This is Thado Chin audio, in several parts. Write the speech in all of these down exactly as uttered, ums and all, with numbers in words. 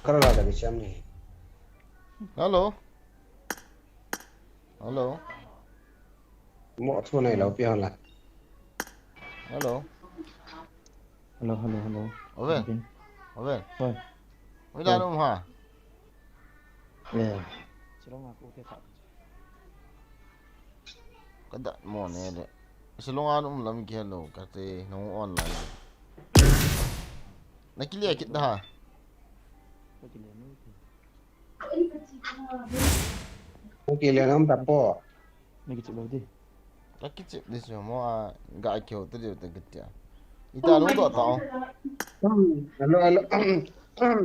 Kar la da bi cham ni. Hello. Hello. Mo thu nei lo pi hon la. Hello. Hello, hello, hello. Ove. Bin. Ove. Hoi. Oi da. Hoi. Lum ha. Eh. Chirong aku te kha. Ka dat mo ne le. Shillong a um lam kilo kati, nung online. Na kile kit da ha. Na kile nam ta po. Na kichip lo di. Ka kichip di chu mo a ga kyo te di te kitia. Ita lo do ta. Hmm, hello, hello.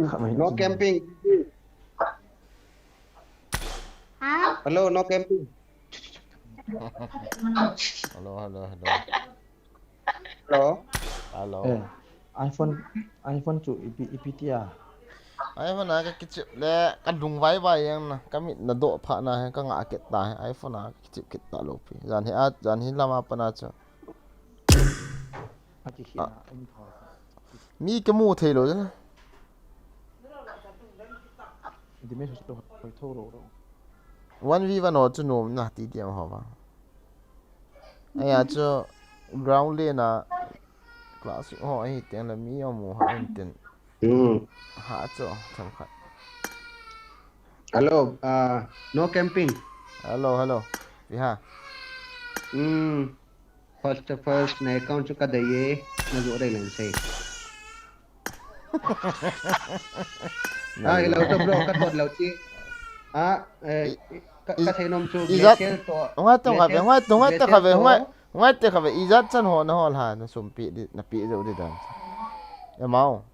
Kha mai No chun. Camping. Hello, no camping. Hello, hello, hello. Hello. Hello. Eh, iPhone, iPhone chu ipi, ipi tia. iPhone a ka kichip le, ka lung vai vai yang na, ka mit na do pha na, ka nga kit ta, iPhone a ka kichip kit ta lo pi. Jan hi a, jan hi lama pa na chu. A ki khi na, um tho. Mi ka mu thei lo na. Di me so hoi tho ro ro. One v one ho chu nom na ti diam ho ba. Aya chu ground le na class ho ai teng la mi amu ha in ten. Hmm. Ha chu tham khat. Hello, uh, no camping. Hello, hello. Pi ha. Hmm. First of all, na account chu ka dei e, na zo dei lang sei. Ah, hello to bro, ka thot lo chi. Ah, eh, I, ka, i, ka thei nom chu ijat, glacial to, ngai to kha ve, glacial, ngai to, ngai to kha ve, glacial to. Ngai, ngai to kha ve, ijat chan ho na hol ha, na sum pi di, na pi zo di dan. E mau.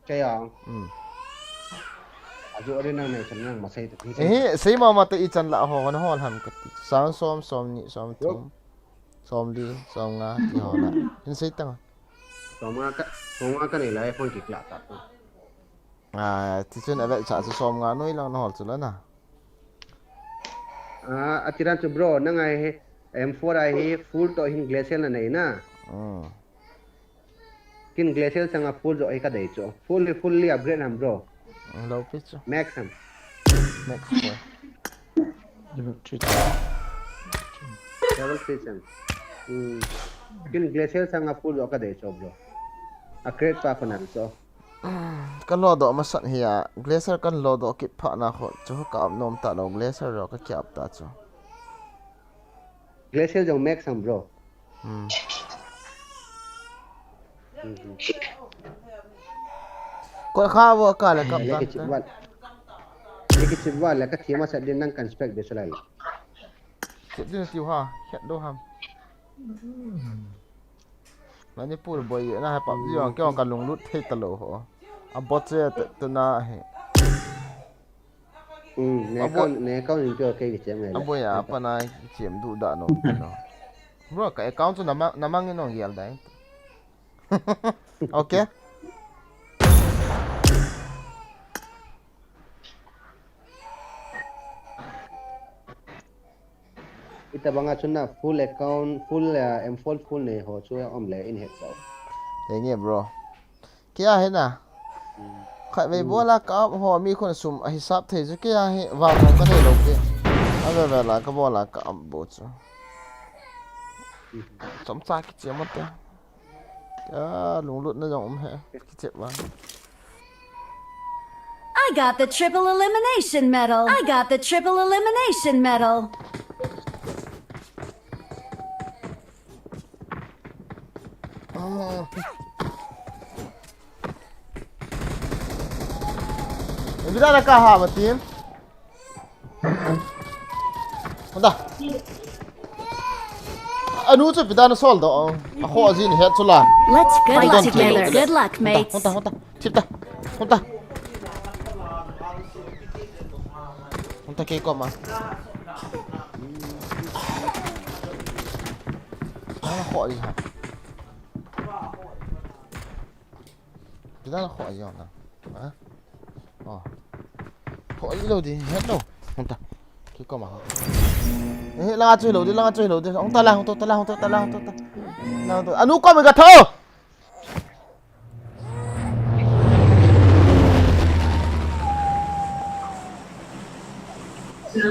Kei ang. Hmm. Ajo ri nang nei chan nang ma sei ta. Eh, sei ma ma ta ichan la ho na hol ham ka ti. Sang som, som ni, som thum. Som li, som nga ti ho la. Hin sei tang. Som nga ka, som nga ka nei la phone ki kla ta. Ah, ti chun a vet cha chu som nga noi lang na hol chu la na. Ah, a tiran chu bro, nang ai he, M four ai he full to hin glacial na nei na. Hmm. Kin glacial sanga full jo hi ka dei chu. Full hi full li upgrade ham bro. Lo pi chu. Max ham. Max four. Level three. Level three ham. Hmm. Kin glacial sanga full jo ka dei chu bro. Upgrade pa ko nan chu. Kan lo do masat hi a glacial kan lo do kit pha na kho chu ka ap nom ta lo glacial ro ka ki ap ta chu. Glacial jong max ham bro. Hmm. Mhm. Ko kha vo ka le kap le ta. Ki chip val. Ki chip val le ka thi masat din nang kan spec de salai. Chip din tiu ha, khet do ham. Manipur boi na ha pap jong ke ka lunglut thei ta lo ho. A bot che te na he. Hmm, ne account, ne account in pure kei kichem ngai le. Aboi a pa na kichem du da no, no. Bro, ka account chu namang, namang in ong gel dai. Okay. Ita banga chun na full account, full, uh, M four full nei ho chu um le in het so. Henge bro. Kia hi na. Hmm. Khatvei bol a ka ap ho mi khun sum a hisap thei chu kia hi vang ho ka nei lo ke. A ve ve la ka bol a ka ap bo chu. Hmm. Chomcha kichia mo te. Kia lunglut na jong um he. Kichep vang. I got the triple elimination medal. I got the triple elimination medal. Bida na ka ha ba team. Hunda. Anu chu bida na sol do. A ho jin het chu la. Let's fight together. Good luck, mates. Hunda, hunda. Thip ta. Hunda. Hunda kei koma. Ah, ho jin ha. Bida na ho jin na. Ha? Oh. Ho jin lo di, het lo. Hunda. Kei koma. Eh, langa chu lo di, langa chu lo di. Hung ta la, hung ta la, hung ta la, hung ta la. Anu koma ka tho. As.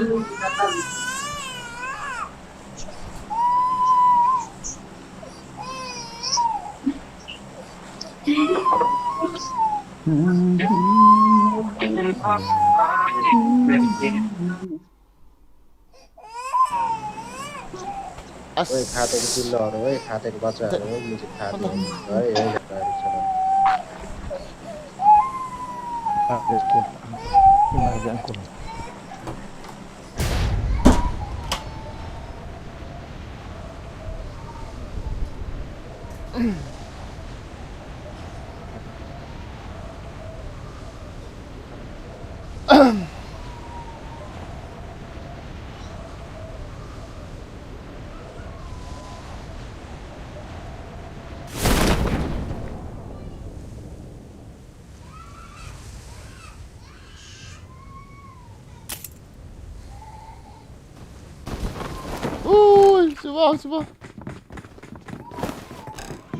Oi, kha te kitin lo, oi, kha te kibacha, oi, music kha te, oi, oi, oi, oi. Ui, siva, siva.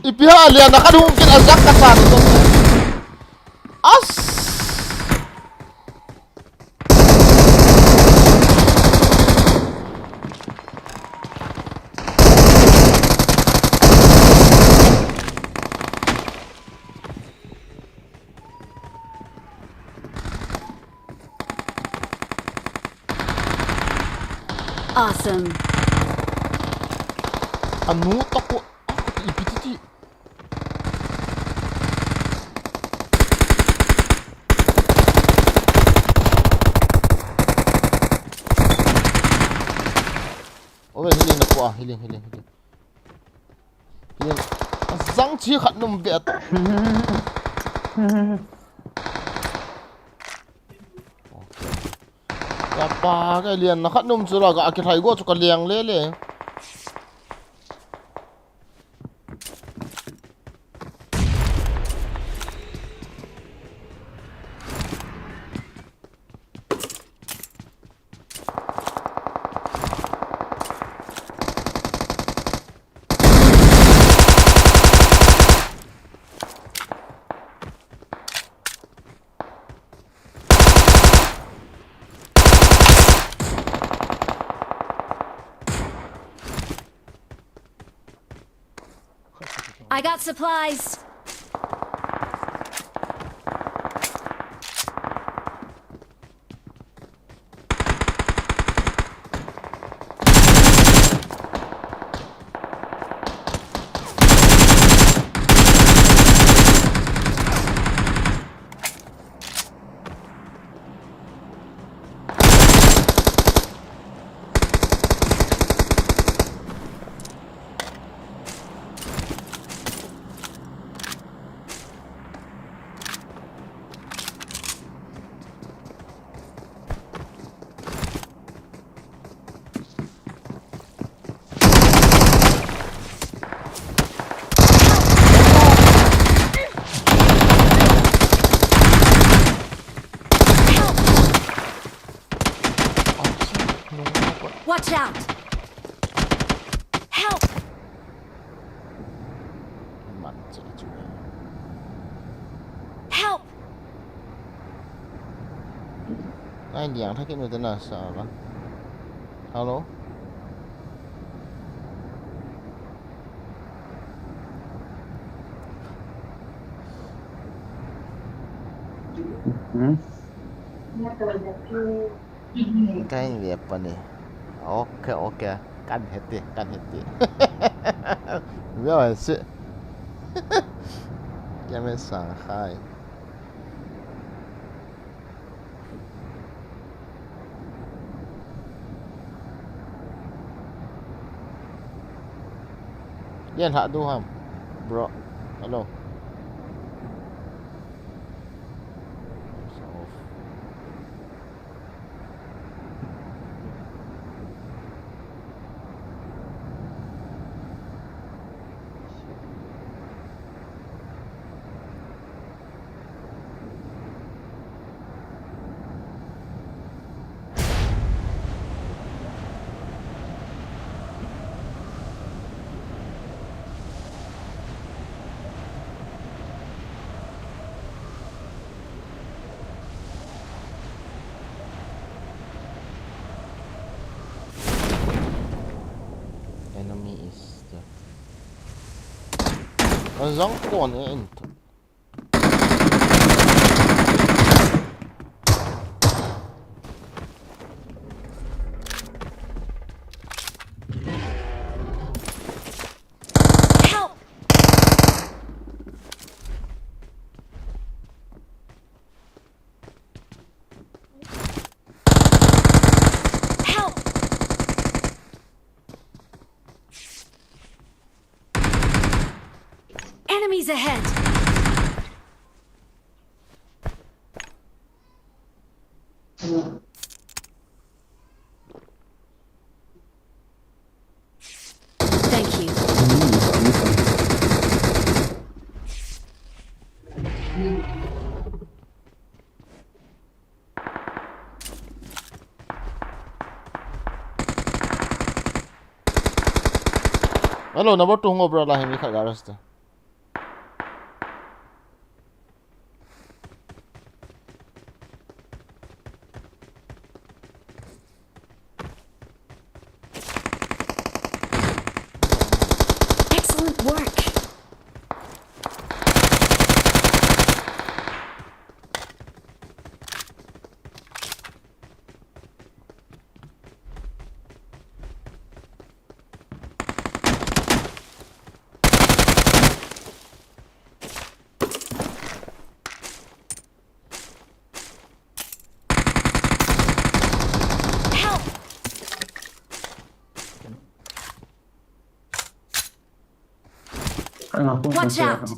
Ipi ha, lian na khat hung kit a zak ka sa ni to. As! Awesome. Anu toko, ah, ipi titi. Ove, healing na po, ah, healing, healing, healing. Healing. Zang chi khat num ve at. Okay. Ya pa, ka lian na khat num chu la ka kithai go chu ka liang le le. I got supplies. Watch out! Help! Man, check it. Help! Nai liang tha kinu te na sa ba. Hello? Hmm? Kahin ve pa ni. Ok, ok. Kan heti, kan heti. Ve a si. Kya me sang khai. Lian ha du ham. Bro. Hello. Azang kon e in tu. Help! Help! Enemies ahead! Thank you. Hello, number two hung obra la hemi kha garage te. Excellent work. Help! Watch out!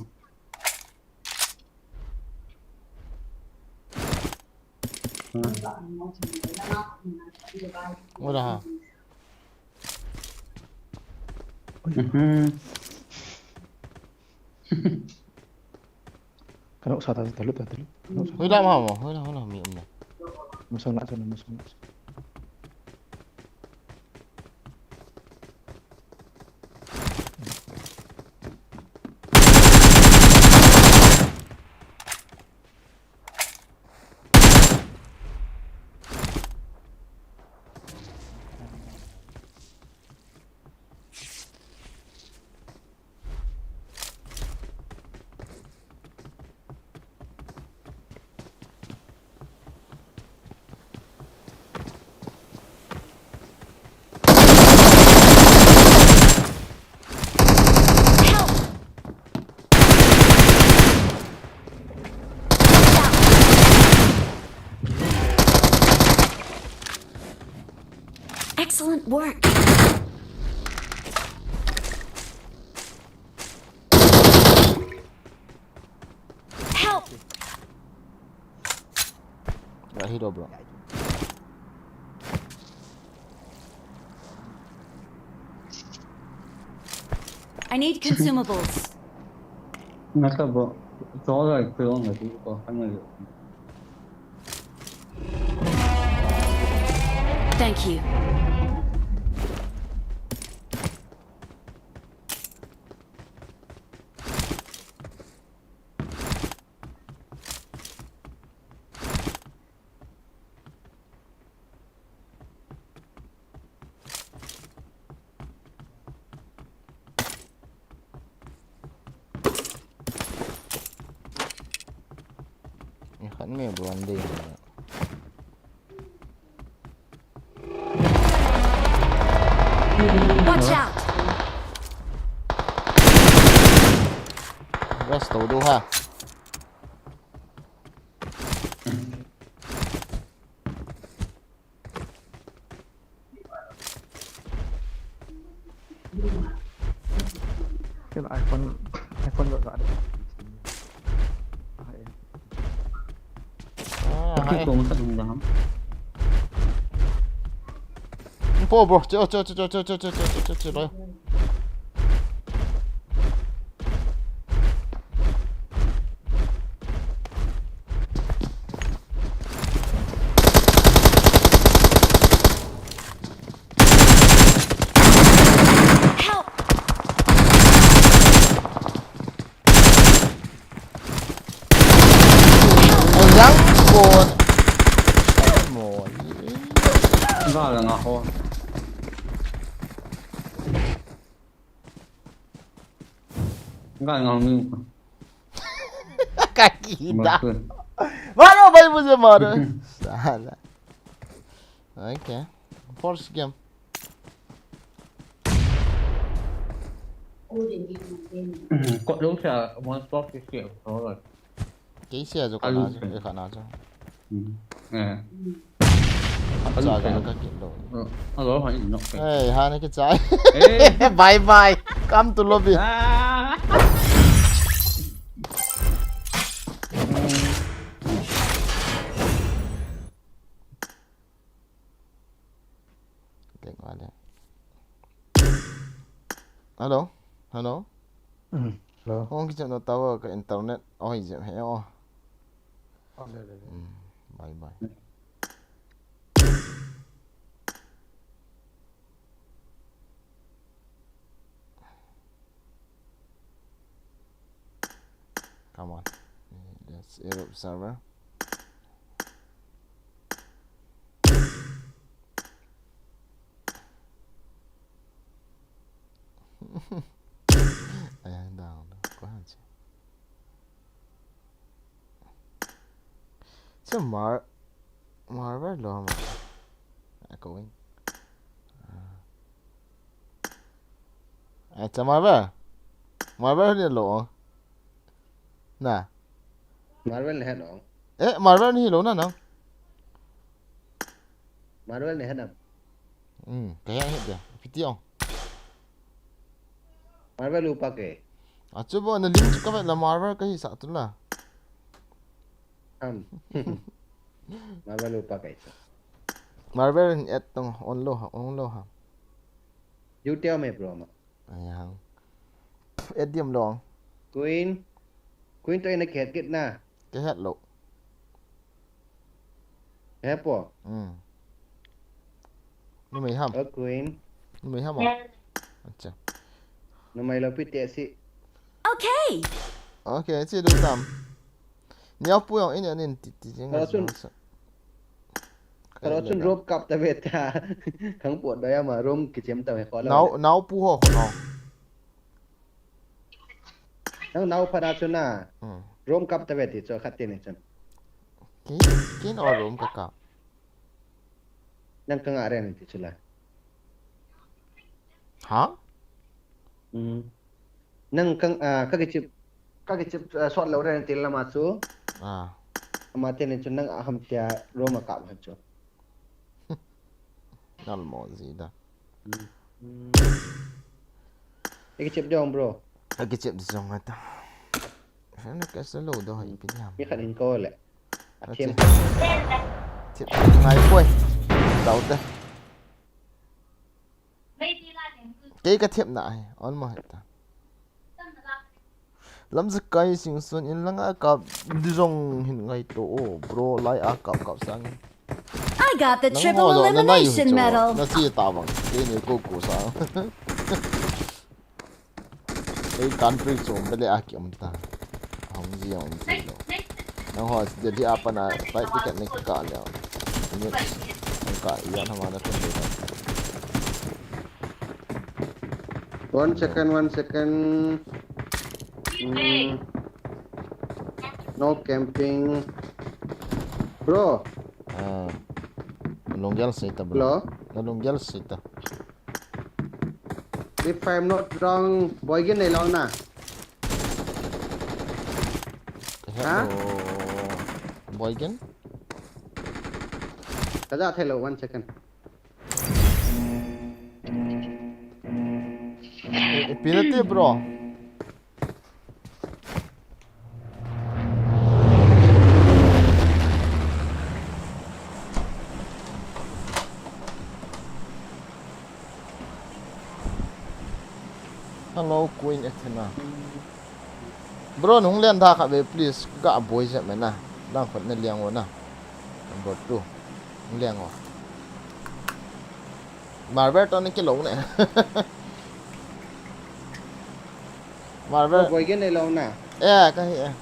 Ora ha. Mhm. Kano sa ta talut, talut. Kano sa. Hoilam ha mo, hoilam, hoilam mi umna. Masang la sana, masang la sana. Help! Excellent work. Help! Right here, bro. I need consumables. Nasa bo, chola ito yung nasi ko, ano yun? Thank you. Khat me buan ding. Watch out! Rest to do ha. Kila iPhone, iPhone lo sa. Ah, hai. Info, bro. Chill, chill, chill. Help! Help! Ang langkot. Mo. Wala nga ako. Ka ngau ni. Ka kita. Maru, bai, mujhe maro. Sala. Okay. First game. Kot lou sa, one spot is here. Alright. Kei sia jo kana jo, e kana jo. Hmm. Eh. Acha ga ka kin lo. Alo, ha in nok. Hey, ha na ke chai. Eh. Bye bye. Come to lobby. Ah. Hello? Hello? Hmm, hello? Hong kichep na tower ka internet. Oi, jep he o. Oh, le, le, le. Hmm, bye bye. Come on. That's Europe server. Ayan, down. Kuha siya. Siya Mar-, Marvel lo ma. Echoing. Ah. Acha Marvel. Marvel ni lo. Na. Marvel ni het lo. Eh, Marvel ni lo na na. Marvel ni het na. Hmm, kaya het dia. Piti ong. Marvel upa ke. Achu bo na lim chu ka vet la Marvel ka hi sa tu la. Ham. Marvel upa ke. Marvel in et tong on lo ha, on lo ha. You tell me, bro, ma. Ayang. Et diam long. Queen. Queen to ina ket ket na. Ke het lo. He po. Hmm. Numei ham. O Queen. Numei ham o. Acha. Numei lo pi te si. Okay. Okay, chi du tam. Niau pu yong in in ti ti jing. Karo chun. Karo chun rope kap ta ve ta. Khang po da ya ma room ki chem ta ve ko la. Nau, nau pu ho ko no. Nang nau pha da chu na. Hmm. Room kap ta ve ti chu khat te ni chun. Ki, kin o room ka kap. Nang ka nga ren ti chu la. Ha? Hmm. Nang ka, ah, ka kichip, ka kichip, ah, sot lo ren ti lama chu. Ah. Ama te ni chu nang a ham tia room a kap han chu. Nal mo ji da. Hmm. Hmm. Ka kichip dong, bro. Ka kichip dong ata. Fan ka sa lo do hai pi diam. Mi khat in ko le. A thiam. Thiam ngai poi. Tau te. Kei ka thiam na ai. On mo heta. Lamjakai Singson in langa kap di jong hin ngai to o, bro, lai a kap kap sang. I got the triple elimination medal. Na si ta bang. Kei ni ko ko sa. Ei country chom bele a ki um ta. Hong ji um ti lo. Nang ho Delhi a pana flight ticket ni ka le. Ni ka ya na ma na pen de. One second, one second. Hmm. No camping. Bro. Ah. Lunggel sita, bro. Hello? Na lunggel sita. If I'm not wrong, Boygen nei lo na. Ha? Boygen? Ka ja thei lo, one second. E, e, penalty, bro. Hello, Queen Athena. Bro, nung lian da kha ve, please. Ga boy je me na. Dang khot na liang o na. Number two. Nung liang o. Marvel to ni kilo ne. Marvel. Oh, Boygen nei lo na. Eh, ka hi eh.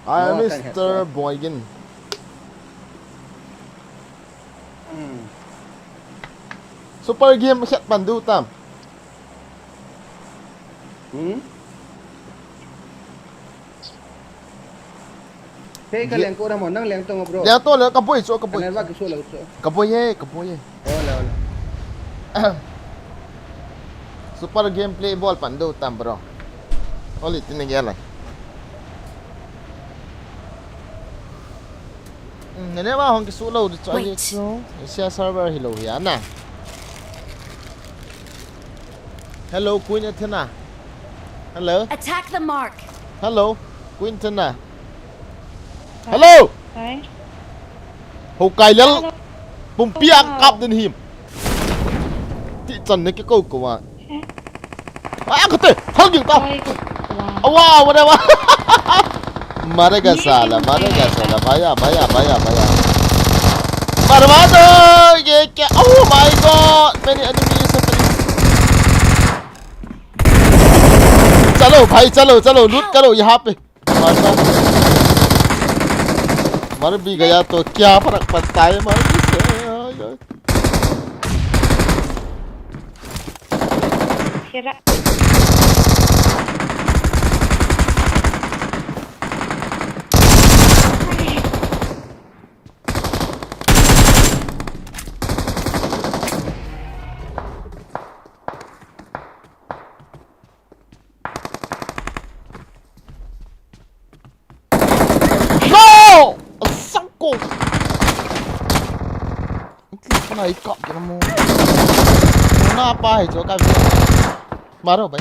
I am Mister Boygen. Hmm. Super game khat pan du tam. Hmm? Hey, ka leng ko ra mo, nang leng to mo, bro. Leng to le, ka boi chu, ka boi. Ka network chu lo chu. Ka boi e, ka boi e. Ole, ole. Super gameplay bol pan do tam, bro. Oli tin ge la. Hmm, ne ne wa hong ki su lo di chu ai chu. Asia server hi lo hi ana. Hello, Queen Athena. Hello. Attack the mark. Hello, Queen Athena. Hello. Hi. Ho kai lel. Hello. Pumpi a kap din him. Ti chan ne ke ko ko wa. Eh? Ah, kate, thal ging ta. Oi, wow. Awa, awa, awa. Mareega sala, mareega sala, bhaiya, bhaiya, bhaiya, bhaiya. Marwa do, ye kya? Oh my God, many enemies are there. Chalo, bhai, chalo, chalo, loot karo yahan pe. मारना। मर भी गया तो क्या फर्क पड़ता है, मर भी गया। Kira. No! Asangko! Itli kana ikap kena mo. Kona pa hai jo ka. Maro bhai.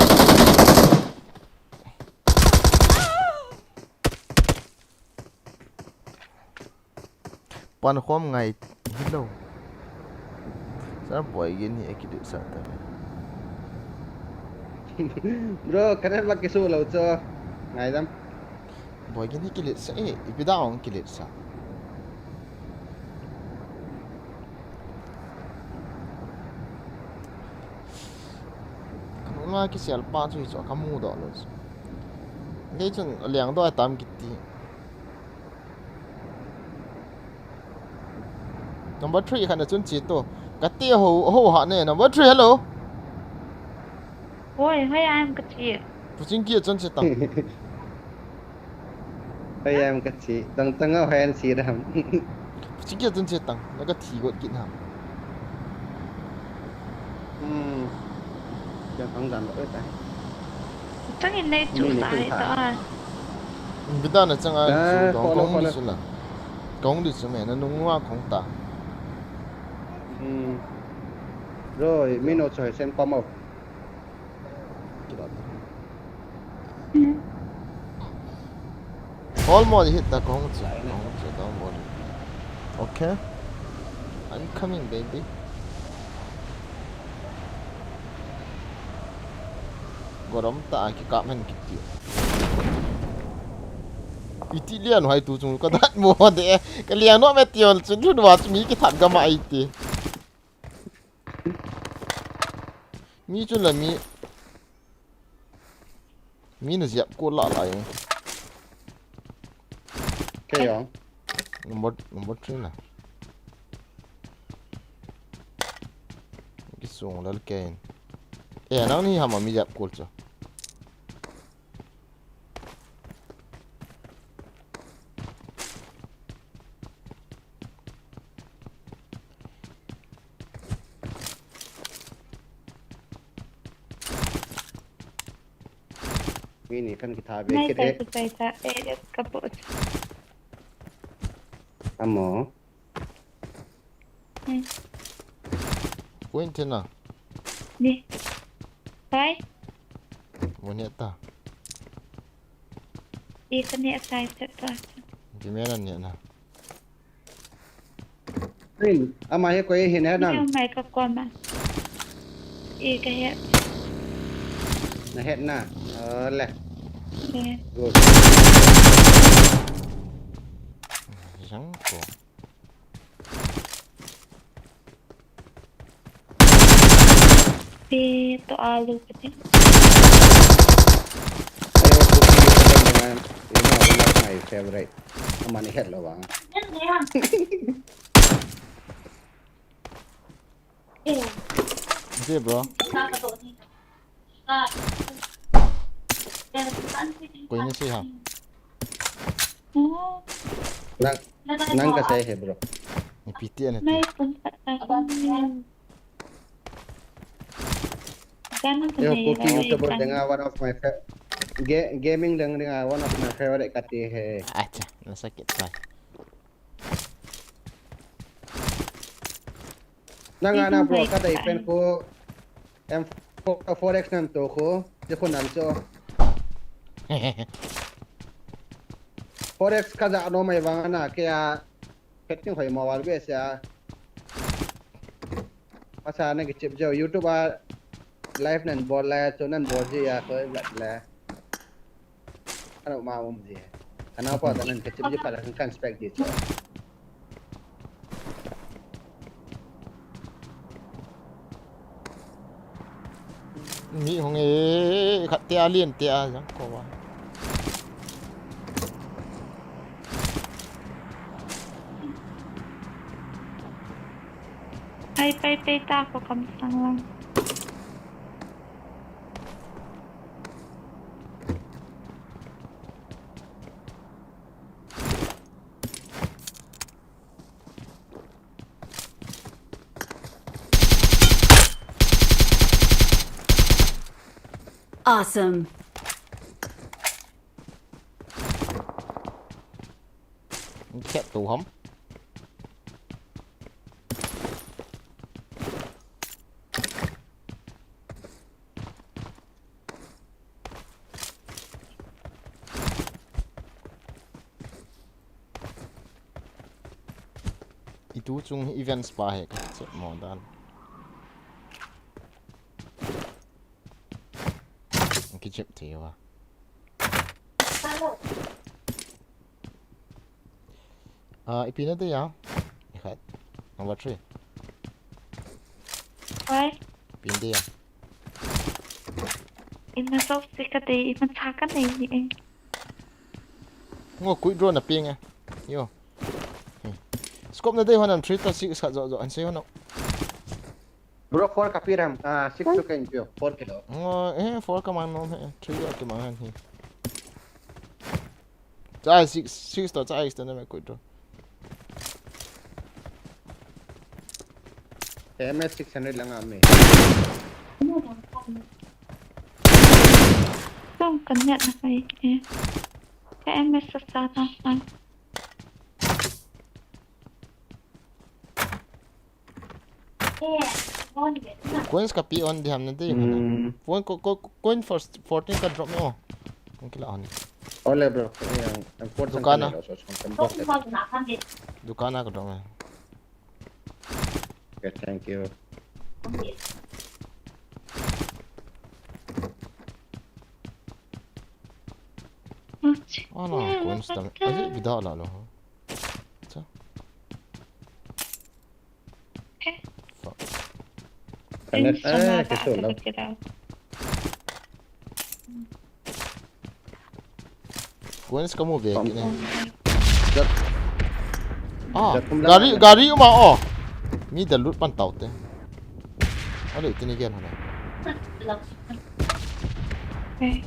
Pankhom ngai hilou. Sir, boy gin hi akilut sah ta. Bro, ka network kisu lou chu. Ngai dam. Boy gin hi kilut sah e, ipi da ong kilut sah. Ka nunga kisial pa chu hi chu ka mu doh lou chu. Kei chun aliang doh tam kiti. Number three khat na chun che to. Kati ho, ho ha ne. Number three, hello. Oi, hoi, I am Kachi. Puching kia chun che tang. Hoi, I am Kachi. Tang tang a hoi an si ram. Puching kia chun che tang. Na ka thi got kit ham. Hmm. Yang kang dan lo ta. Chang in nei chu ta hai ta. Bidana chang a chu dong kong di chu la. Kong di chu me na nung wa kong ta. Hmm. Rồi, mino choi sen pa mo. Almost hit ta kong chu, kong chu, don't worry. Okay? I'm coming, baby. Gorom ta a kikap hen kiti. Iti lian hai tu chung ka dat mo de. Ka lian no me ti ol chun lhun wa chu mi kithat gam a iti. Mi chun la mi. Mi na ziap ko la la e. Kei ong. Number, number three na. Kisung lal kei. Eh, nang ni hama mi ziap ko chu. Mi ni kan kitha be kit e. Nai sai tu sai ta e ka po. Amo. Hmm. Point na. Ni. Pai. Mo ne ta. Ika ne atai set ta. Di me na ne na. Ama hi koi hin he nam. Mai ka koma. Ika he. Na het na. Ole. Good. Jang ko. Pi to alu kati. Ayo, cooking is my favorite. Amani het lo bang. Zee, bro. Koi ni sei ham? Nang, nang kasei he, bro. Ni P T N ati. Yo, Kuki YouTuber dinga one of my fa-, ga-, gaming ding dinga one of my favorite kati he. Acha, nasakit pa. Nang ana bro, kadei pen khu M four, four X nan to khu, di khu nan cho. Four X kaja no mai vang ana kei a, pet ting hoi mo wal be sia. Masa na kichip jo YouTube a live nan bol le, chu nan bol ji a ko lat le. Ano ma um ji. Kana pa nan kichip ji pa kan spec ji cho. Mi hong e, khat te a lien te a jang ko wa. Pai, pai, pai, ta ko kam sang lang. Awesome. Khet tu ham. Itu chung events pa he ka chet mo dan. Kichep thei wa. Ah, ipi na dei a? Ikhat. Number three. Oi. Ipi na dei a? Ima sok si ka dei, ima cha ka dei ni e. Ngo kui drone na ping e. Yo. Hmm. Scope na dei hon am three to six khat jo jo an sei hon. Bro, four ka pi ram, ah, six to ka in pio, four kilo. Ngo, eh, four ka mang nom he, three jo ka mang han hi. Chai six, six to chai six to na me kui to. M S six hundred lang a me. Tong kan net na kai e. Ka M S sa sa ta. Coins ka pi on di ham na dei. Hmm. Coin ko, ko, coin first fourteen ka drop me o. Kong kila on. Ole bro, yang, yang fourteen Dukan a. Ka drop me. Okay, thank you. Ala, coins tam. Aji bida la lo. Cha. Fuck. Kanet, eh, keso la. Coins ka mu ve kit ne. Ah, gari, gari uma o. Mi da loot pan tau te. Ale, tini gen hana. Eh.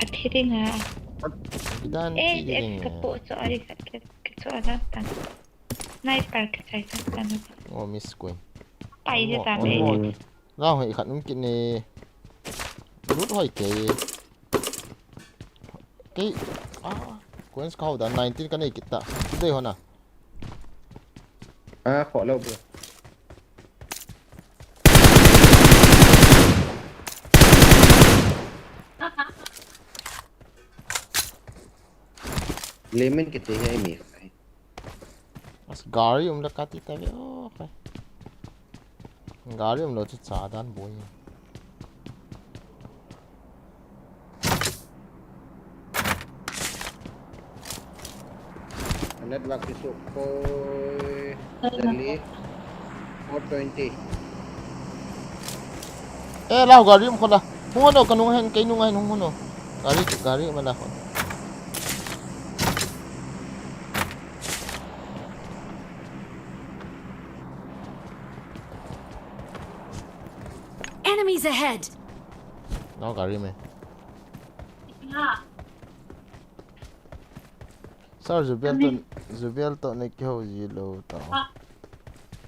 Athi ding a. Bidan ti ding. Eh, ka po cho ari ka, ka cho ana tan. Sniper ka chai ka tan. Oh, miss coin. Pai je ta me. Nga hoi khat um kit ne. Loot hoi ke. Kei, ah, coins ka hau dan nineteen ka nei kit ta. Dei hona. Ah, kho lo bro. Lemon kiti hi mi. Mas gari um le kati ta ve, okay. Gari um lo chu cha dan boi. Network issue koi Delhi four twenty. Eh, lau gari um khola. Hung no kanung hen, kei nung hen hung no. Gari, gari um la khon. Enemies ahead! No, gari me. Sir, Jubel to, Jubel to ne kihou ji lou ta.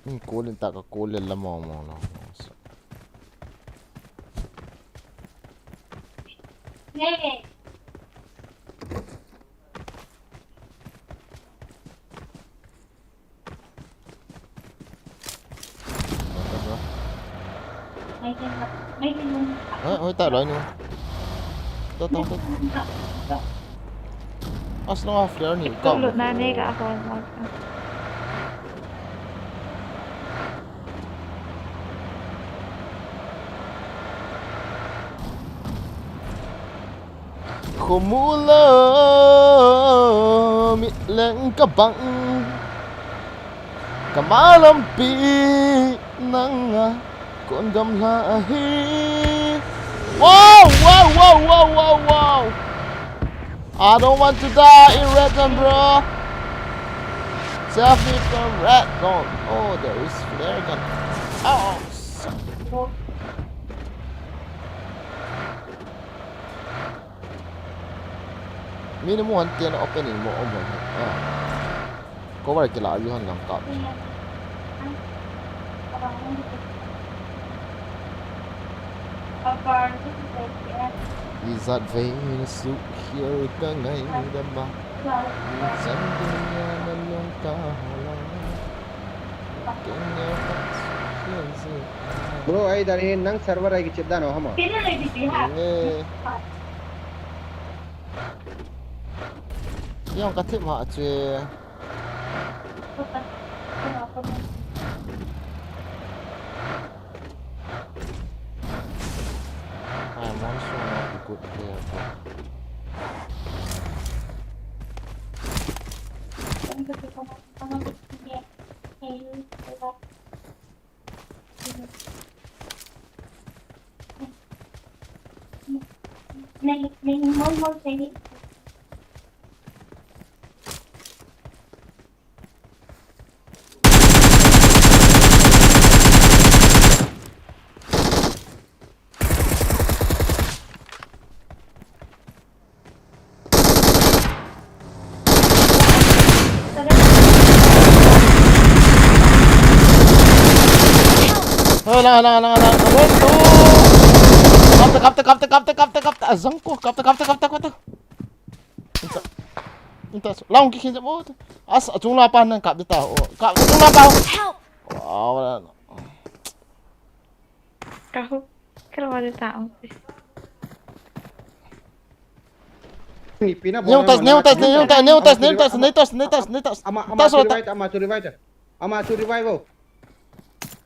Min call in ta ka call le la mong mong lou. Oi, oi, ta loi nu. To, to, to. As long as flare ni ka. Lut na ne ka hon mo. Khomula mitleng ka bang, ka malampi nanga kon gamla ahi. Wow, wow, wow, wow, wow, wow. I don't want to die in red zone, bro. Save me from red zone. Oh, there is flare gun. Oh, suck. Minimum one ten open in mo om hon. Ah. Cover kila ayu han lam kap. Izat vein su hier ka ngai dama. Izan dunia na long ka hala. Kenya ka su hier zi. Bro, ai dari nang server ai ki chip dan o hamo. Pina lagi di ha. Yang ka tip ma che. I'm also not a good player, but Oi, lang, lang, lang, lang. One, two. Kapta, kapta, kapta, kapta, kapta, kapta. Azang ko. Kapta, kapta, kapta, kapta. Inta, inta. Lang ki khin mo. As, achung la pa nan kap ta. Oh, kap, achung la pa. Help! Wow, wala na. Kahu. Kala wala ta. Ni pina. Neu tas, neu tas, neu tas, neu tas, neu tas, neu tas, neu tas, neu tas. Ama, ama, tas, tu revive, ama, tu revive. Ama, tu revive, oh.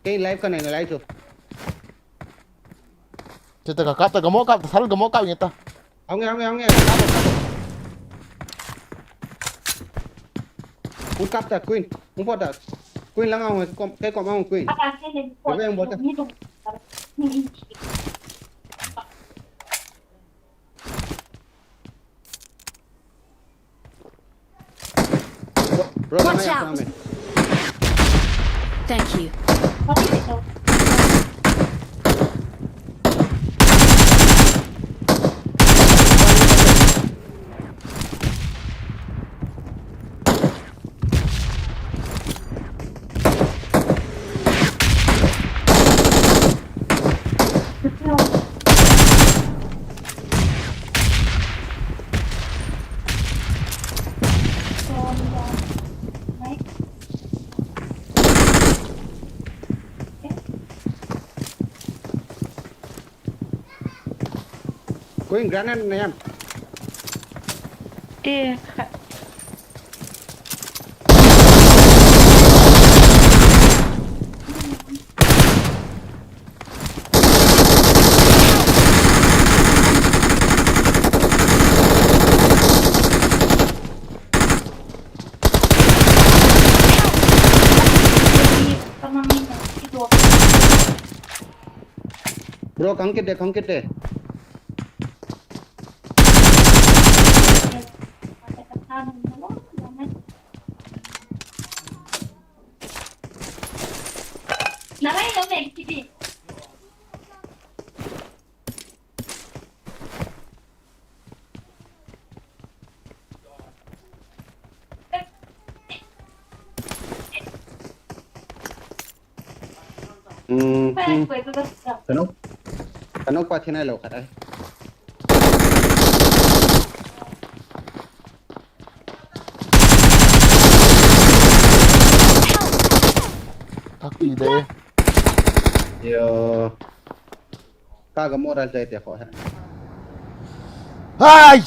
Kei live ka nai, live tu. Kita ka kap ta, ka mo kap ta, sal ka mo kap ngita. Aunge, aunge, aunge. Kap, kap. Kung kap ta, Queen. Kung po ta. Queen lang aunge, kom, kei kom aunge, Queen. Apa sih yang buat? Apa yang buat? Ini tu. Bro, watch out! Thank you. Going granite na yan. Eh. Bro, khang kit de, khang kit de. Kano, kano pa thinai lo khat ai. Thak ti de. Yo. Ka ga moral jai te kho he. Hai!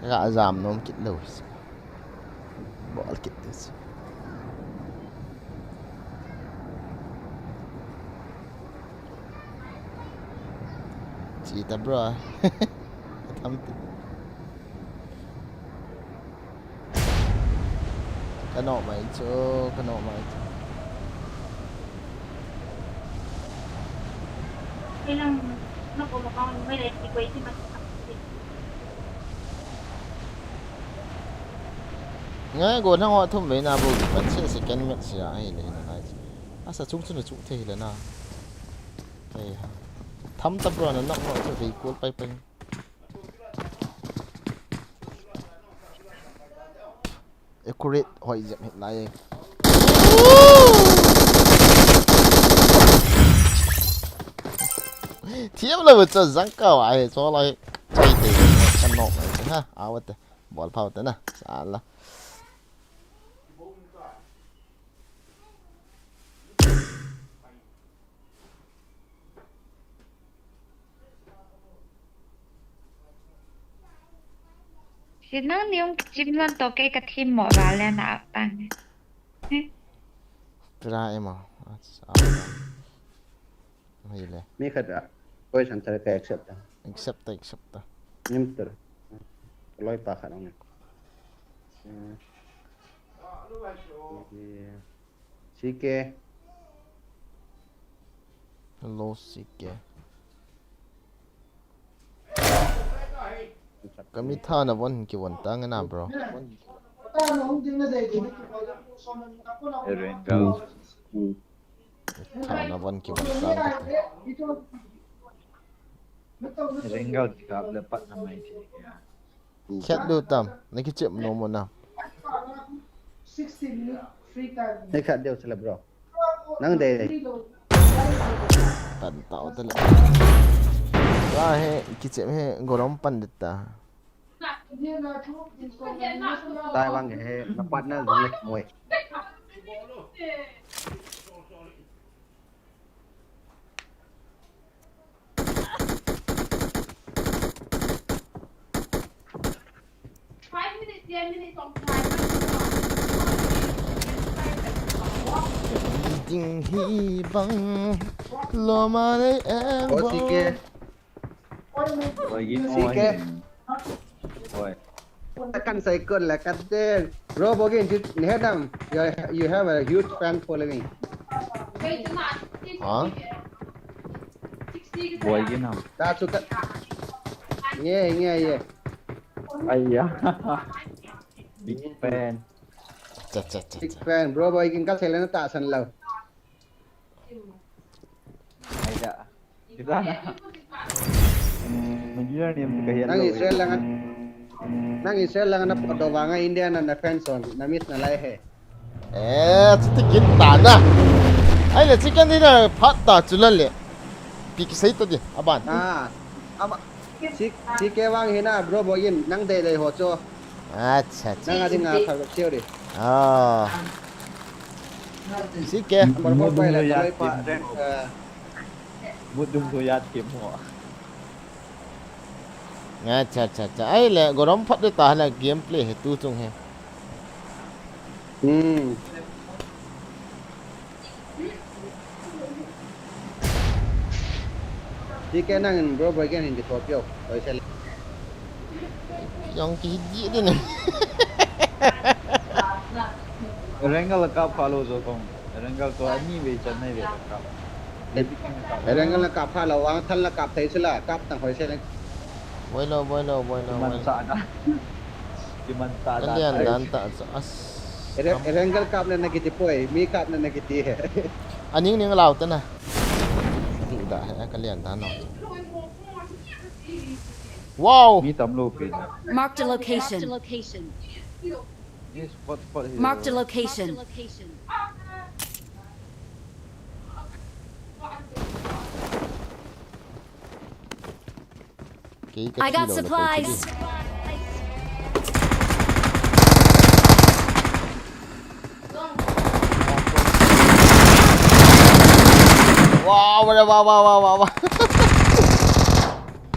Ka jam nom kit lo. Bol kit this. Cheat a bro. Tam ti. Ka nok mai chu, ka nok mai chu. Kailang na ko makang mai lai ti koi ti man. Ngai go nang ho thum ve na bu ki pat se second match ya ai le na ngai. Asa chung chu na chu thei le na. Ei ha. Tham ta bro na nok nok chu ve kul pai pai. Accurate hoi jep hit lai. Thiam lo cha jang ka wa he cho lai. Chai te kan nok ha. Awat bol phau te na. Sala. Sinang niung kichim non to kei ka thim mo ba le na tang. Try mo. Mai le. Mi khat a. Koi san thar ka accept ta. Accept ta, accept ta. Nim tur. Loi pa khat ang. Hmm. C K. Hello, C K. Kami tha na von ki von ta nga na, bro. Rengal. Tha na von ki von ta nga. Rengal kap le pat na mai ti. Khat du tam, na kichep no mo na. Ni khat deu sila bro. Nang dei dei. Tan tao ta le. Wa he, kichep he, gorom pan de ta. Tai wang he, na partner dun le moi. Ding hi bang lo ma nei eng. O, bang. C K. Oi, gin C K. Oi. Oi. Kan sai kon la kan te. Bro, Bogin, you, you have a huge fan following. Huh? Boy, gin ham. Ta chu ka. Nge, nge, ye. Aiya. Big fan. Cha, cha, cha, cha. Big fan, bro, Bogin ka selen ta san lo. Aida. Kita na. Nang Israel lang, nang Israel lang na poto vanga India na na friend son, na miss na lai he. Eh, chuti kit ta na. Ai le, chicken dinner phat ta chu la le. Pi kisei ta di, aban. Ah, ama, C K vang hi na, bro, Bogin, nang dei dei ho chu. Acha, acha. Nang a ding a phal chiu di. Ah. C K. Number four pa le, kaloi pa, rank, eh. Mut dung tu yat kim ho. Acha, acha, acha. Ai le, gorom phat de ta le gameplay he tu chung he. Hmm. Di ke nang in bro, bro, again in the top yo. Oi, sel. Yang ki di de ne. Rengal ka follow jo kong. Rengal to ani ve chan nai ve ka. Rengal ka follow, wang thal la kap thei sila, kap tang hoi sel. Boilo, boilo, boilo, boilo. Kiman sa ka. Kiman sa ka. Kalian dan ta as. Rengal kap na na kiti poi, mi kap na na kiti he. Aning ning lau ta na. Duda he, kalian dan no. Wow. Mi tam lo pe na. Marked a location. Yes, spot, spot here. Marked a location. Marked a location. Marked a location. Kei ka I got thi lou le koi thi supplies. Di. Wow, wow, wow, wow, wow, wow.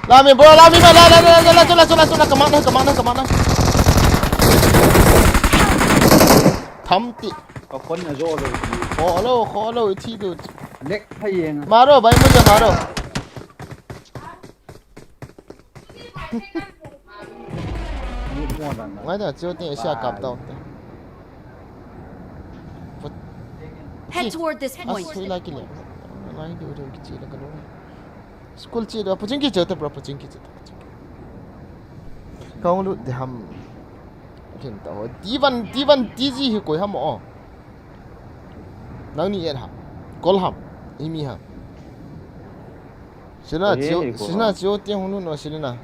Lami, bro, lami, lami, lami, lami, lami, lami, lami, lami, lami, lami, lami, lami. Tham ti. Ka phone na jo lo. Kho lo, kho lo, thi du. Nek phai yeng. Maro, bai mu ja maro. Ngai da, chiu ting sia kap tau te. Head toward this point. Asui lai kile. Ngai du du kichi la ka lo. School chi do, puching kichi te bro, puching kichi te, puching. Kong lu de ham. Kin ta ho. Divan, divan, diji hi koi ham o. Nang ni en ham. Kol ham. Imi ham. Sina chiu, sina chiu te hung nu no sina.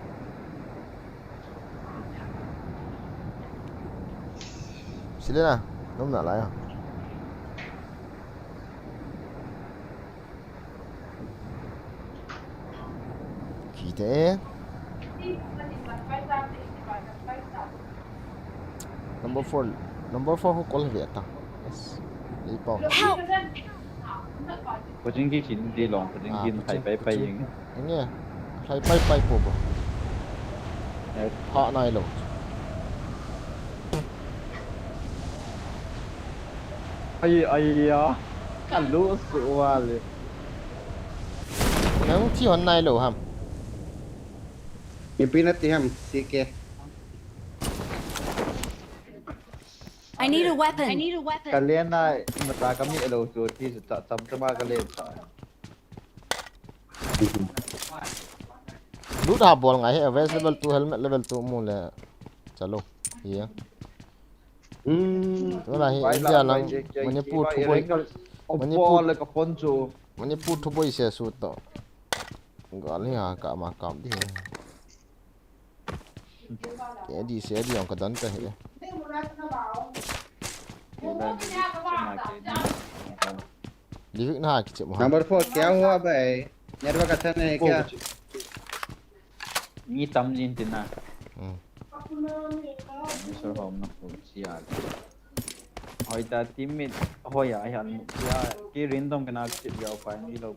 Selena, nom na lai a. Kite. Number four, number four ho kol ve ta. Yes. Lei pau. Help! Pajing ki kin di long, pajing kin khai pai pai yeng. Enge, khai pai pai po bo. Ha nai lo. Ai, ai ya. Ka lu su wa le. Nang thi hon nai lo ham. Ipi na ti ham, C K. I need a weapon. I need a weapon. Ka len a, mata ka mi lo chu ti chu ta, cham chama ka len ta. Loot ha bol ngai he, vest level two, helmet level two mu le. Chalo. Ye. Hmm. Tu la hi India lang, Manipur thuboi. Manipur le ka phone chu. Manipur thuboi se su to. Gal hi ha ka ma kam di. Ke di se di ong ka dan ta he. Livik na ki che mo. Number four, क्या हुआ भाई? नेटवर्क अच्छा नहीं है क्या? Ni tam jin tin na. Hmm. Ni sor hom na ko sia. Hoi ta teammate hoi a, ai han mu sia. Ki random ka na ki che ya pa ni lo.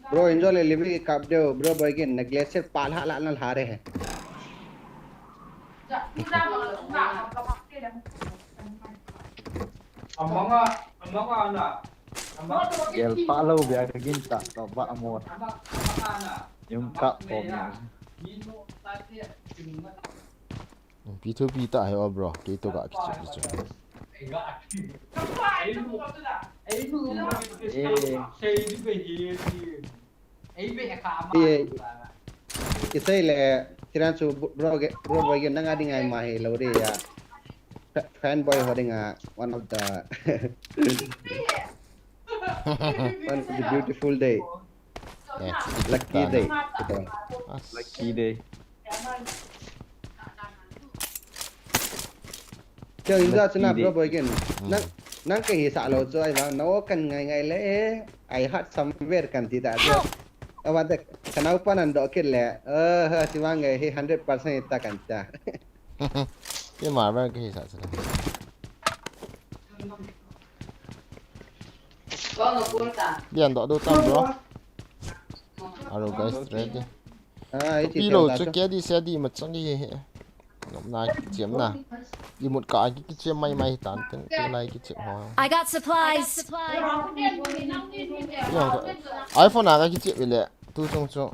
Bro, enjoy le live kap deo, bro, boy ke necklace se pal ha la na la re hai. Amanga, amanga na. Gel pa lo bia ka gin ta to ba amor. Yung ka po niya. P two P ta hai o bro, kei to ga kichep chu. Eh. Eh, kisei le, kiran chu bro ge, bro boy ge nanga ding ai ma he lo de ya. Fa-, fanboy ho ding a, one of the, one of the beautiful day. Lucky day. Lucky day. Kei inja chuna bro boy kin. Nang, nang kahi sa lo chu ai vang, no kan ngai ngai le. I heart somewhere kan ti ta chu. Awan te, ka naupa nan do kit le. Eh, ha, chi vang ngai hi hundred percent ta kan ta. Kei ma vang kahi sa chu. Bian do do tam bro. Aro guys, ready. Pi lo chu ke di se di ma chang di he. Nom na kichem na. Imut ka kichem mai mai tan ten, tu lai kichem ho. I got supplies. Yo, iPhone a kichem le. Tu chung chu.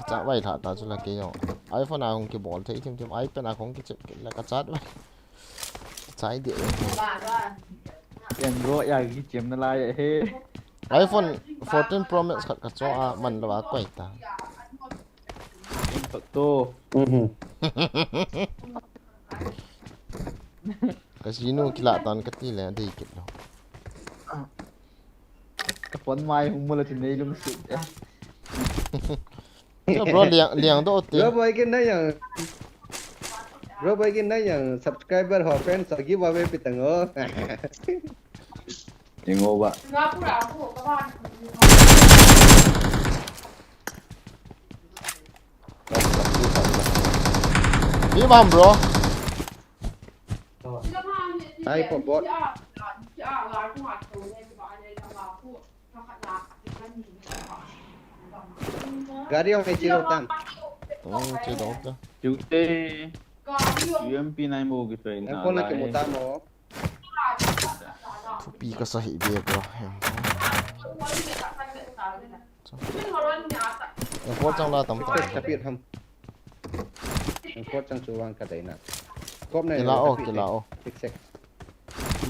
Cha vai tha ta chu la ke yo. iPhone a hung kibol thei thim thim. iPad a hung kichem le ka chat vai. Chai de. Ken ro ya kichem na lai he. iPhone fourteen Pro Max khat ka cho a man lo a koi ta. Ken to. Mhm. Ka sinu kila tan ka ti le dei kit lo. Ka phone mai hung mula ti nei lung sit. Yo, bro, liang, liang do te. Bro, boy, ken na yang. Bro, bagi na yang subscriber ho, friends ho, giveaway pi tang o. Ingo ba. Ni bam, bro. Ai, po bot. Gari hong e chilo tam. Hmm, chilo ta. Chute. U M P nine mo ki train na. Em ko na ki lai. Mo tam o. Thupi ka sa hi be ko. Em ko. Em ko chang la tam ta. Kapit ham. Em ko chang chu wang ka dai na. Kop na. Kila o, kila o. Six six.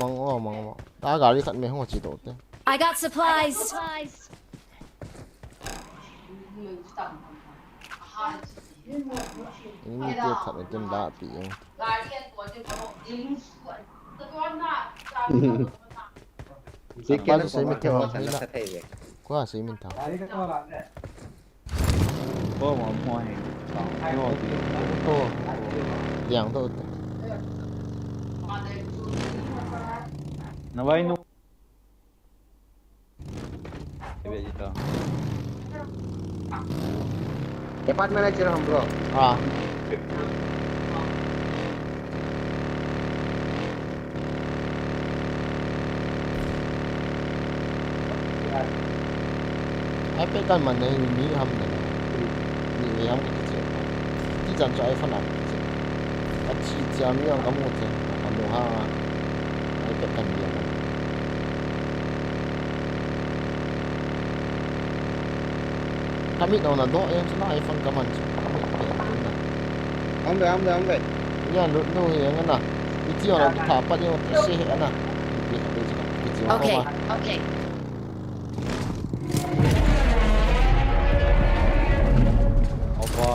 Mang o, mang o. Ta gari khat me hong chi do te. I got supplies. Ini dia khat me tin da pi. Sike na sei min thao. Koi sei min thao. Ko mo mo he. Ko. Liang to. Na vai nu. Apartment a chira hum bro. Ah. Ai pe kan man nei ni ham nei. Ni ni ham ki che. Ti chan cha ai fa na. Achi cha mi ang kamu che. Kamu ha. Ai pe kan ni ham. Kamit na na do, eh, chuna iPhone kaman chu. Kamit pe na. Ang ve, ang ve, ang ve. Ya, lu, lu, ya, nga na. Iti ona tha pa ni o se he na. Iti ha, iti ha, iti ha. Okay, okay. Opa.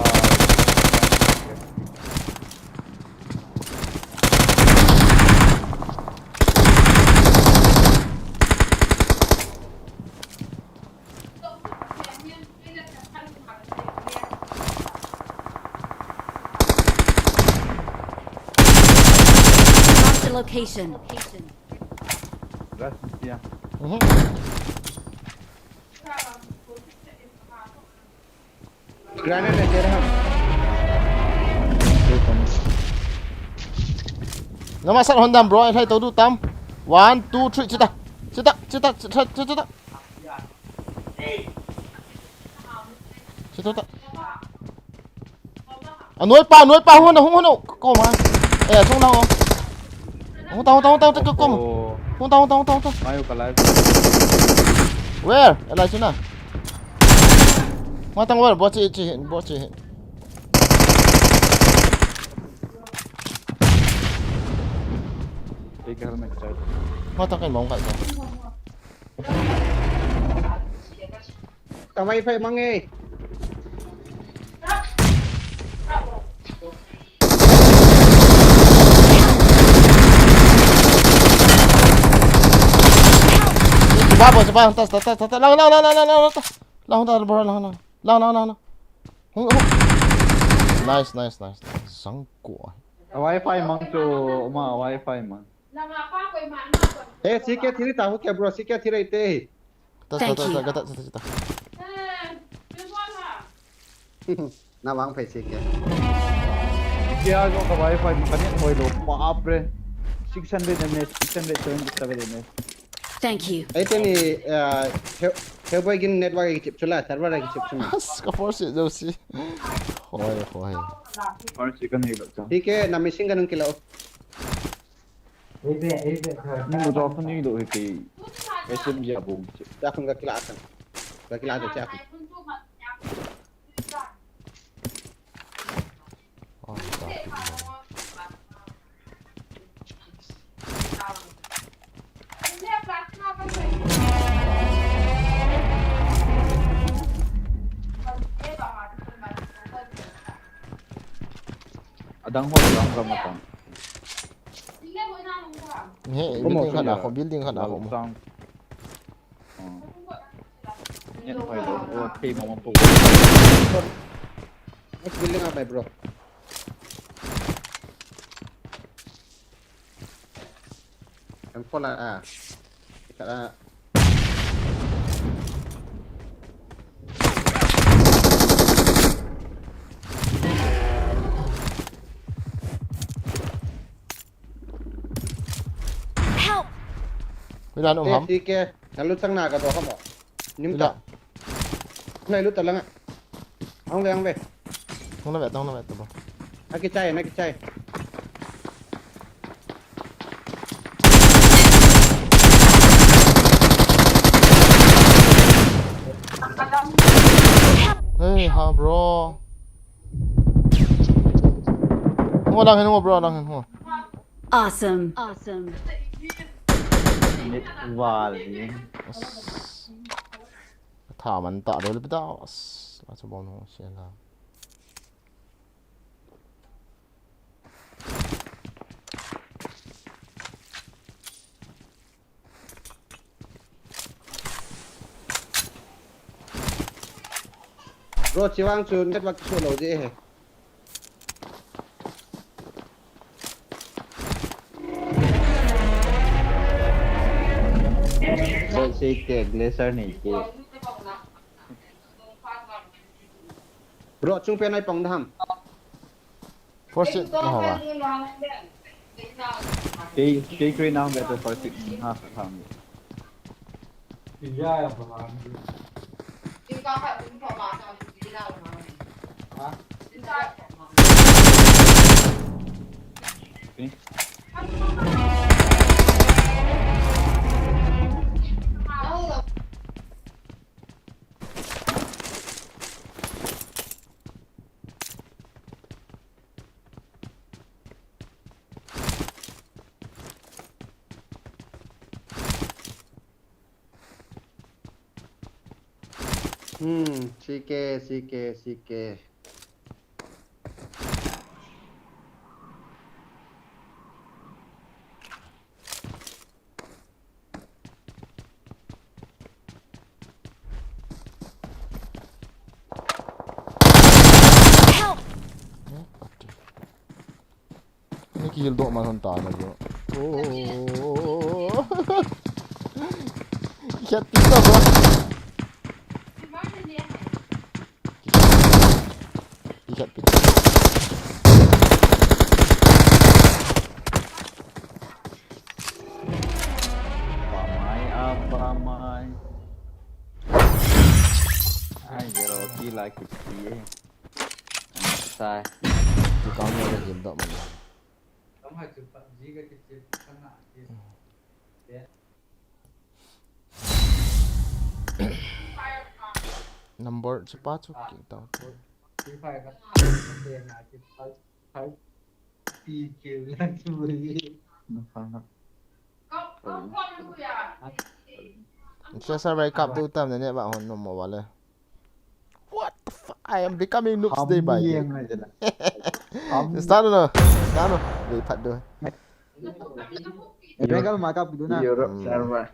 Marked a location. Gracias, tía. Mhm. Granada, get him. Nama sat Honda, bro, ai thai to du tam. One, two, three, chita. Chita, chita, chita, chita, chita. Chita, chita. Anoi pa, anoi pa, hung, hung, hung, ko ma. Eh, sung na, oh. Hung ta, hung ta, hung ta, hung ta, ko ma. Oh. Hung ta, hung ta, hung ta, hung ta. Mayo ka live. Where? Eh, lai sina. Hung ta, where? Bot si, si, bot si. Take helmet side. Hung ta, kan bong ka sa. Ka wifi mang e. Ba, ba, ba, tas, tas, tas, tas, lang, lang, lang, lang, lang, tas. Lang, tas, bro, lang, lang. Lang, lang, lang, lang. Hung, hung. Nice, nice, nice, nice. Sangko. A wifi mang chu, ma, a wifi mang. Eh, C K three ta, okay, bro, C K three te. Ta, ta, ta, ta, ta, ta, ta, ta. Na vang phai C K. Kya jo ka wifi ma ka net hoi lo, baap re. Six hundred M S, six hundred seventy-seven M S. Thank you. Ai teni, uh, Hellboy gin network ki chip chula, server ki chip chula. As ka force jo si. Hoi, hoi. Force kan hilo cha. Tike na missing ganun kilo. Ni mo to ni do ke. S M G abong. Cha kun ka kila kan. Ka kila cha kun. Oh, adang ho, adang ho matang. He, building khat a ho, building khat a ho. Net hoi lo, o, thei mo mo po. Next building a bai, bro. Four la, ah. Khat a. Help! Milan um ham. T K, nalu chang na ka to ham. Nim ta. Nai lu ta langa. Ang ve, ang ve. Hung na ve, hung na ve, ta ba. Aki chai, aki chai. Hey, ha, bro. Hung lang hin, hung, bro, lang hin, hung. Awesome. Awesome. Nit wal ni. Tha man ta do le pita. As, la cha bom no se la. Bro, chiwang chu network chu lo je he. Bro, sei te glacier nei te. Bro, chung pen ai pong dam. First hit na ho ba? Kei, kei kre nang be to first hit ha, ha. Hmm, C K, C K, C K. Help! Ni kihil doh man hon ta na jo. Oh. Kichat pita, bro. Kichat pita. Apa mai, apa mai. Ai, zero kill a kiti e. Sai. Kau ni le jim doh man. Number chu pa chu ki tau. Sasa bai kap tu tam ne ne ba hon no mo wale. What the fuck? I am becoming noobs day by day. Start no, start no. Wait, pat do. Regal ma kap do na. Europe server.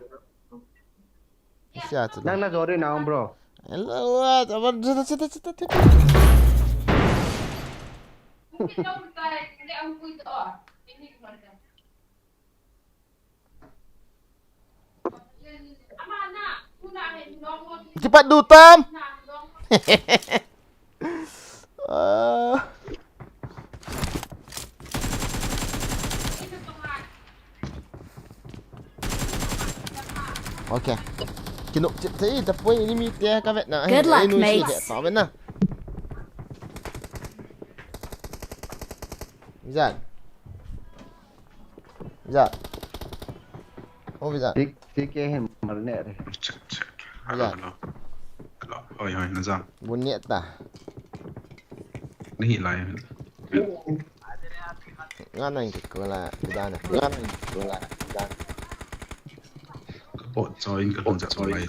Siya tu. Nang na jori na, bro. Hello, what? Aban, chita, chita, chita, chita. Kipat dutam. Ah. Okay. Kinop chip te, tapoi ni mi te ka vet na. Good luck, mates. Ta vet na. Zan. Vijay. O Vijay. Tik, tik e hin mar ne re. Check, check. Hello, Vijay. Hello. Hello. Hoi, hoi, na jam. Bun ne ta. Nahi lai. Nga nang ke ko la, Vijay na. Nga nang ke ko la, Vijay. Ka po join, ka po join.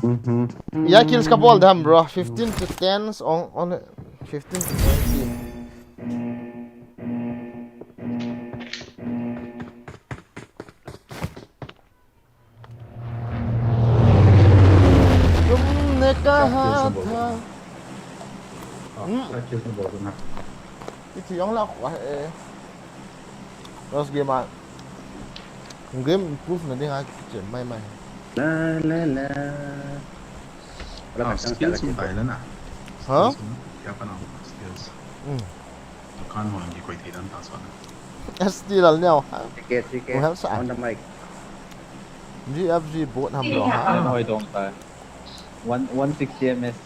Mhm. Ya kills ka bol dam, bro. Fifteen to ten on, on fifteen to twenty. तुमने कहा था। Hmm. Iti yang la kwa eh. Last game a game improve na ding a kichen mai mai. La la la. Ah, skills um tai la na. Ha? Kya pa na skills. Hmm. Kan hon ki koi thei dan ta sa na. S T lal neo. Ticket, ticket. Help sa. On the mic. G F G bot ham bro ha. Hoi dong tai. One one sixty M S.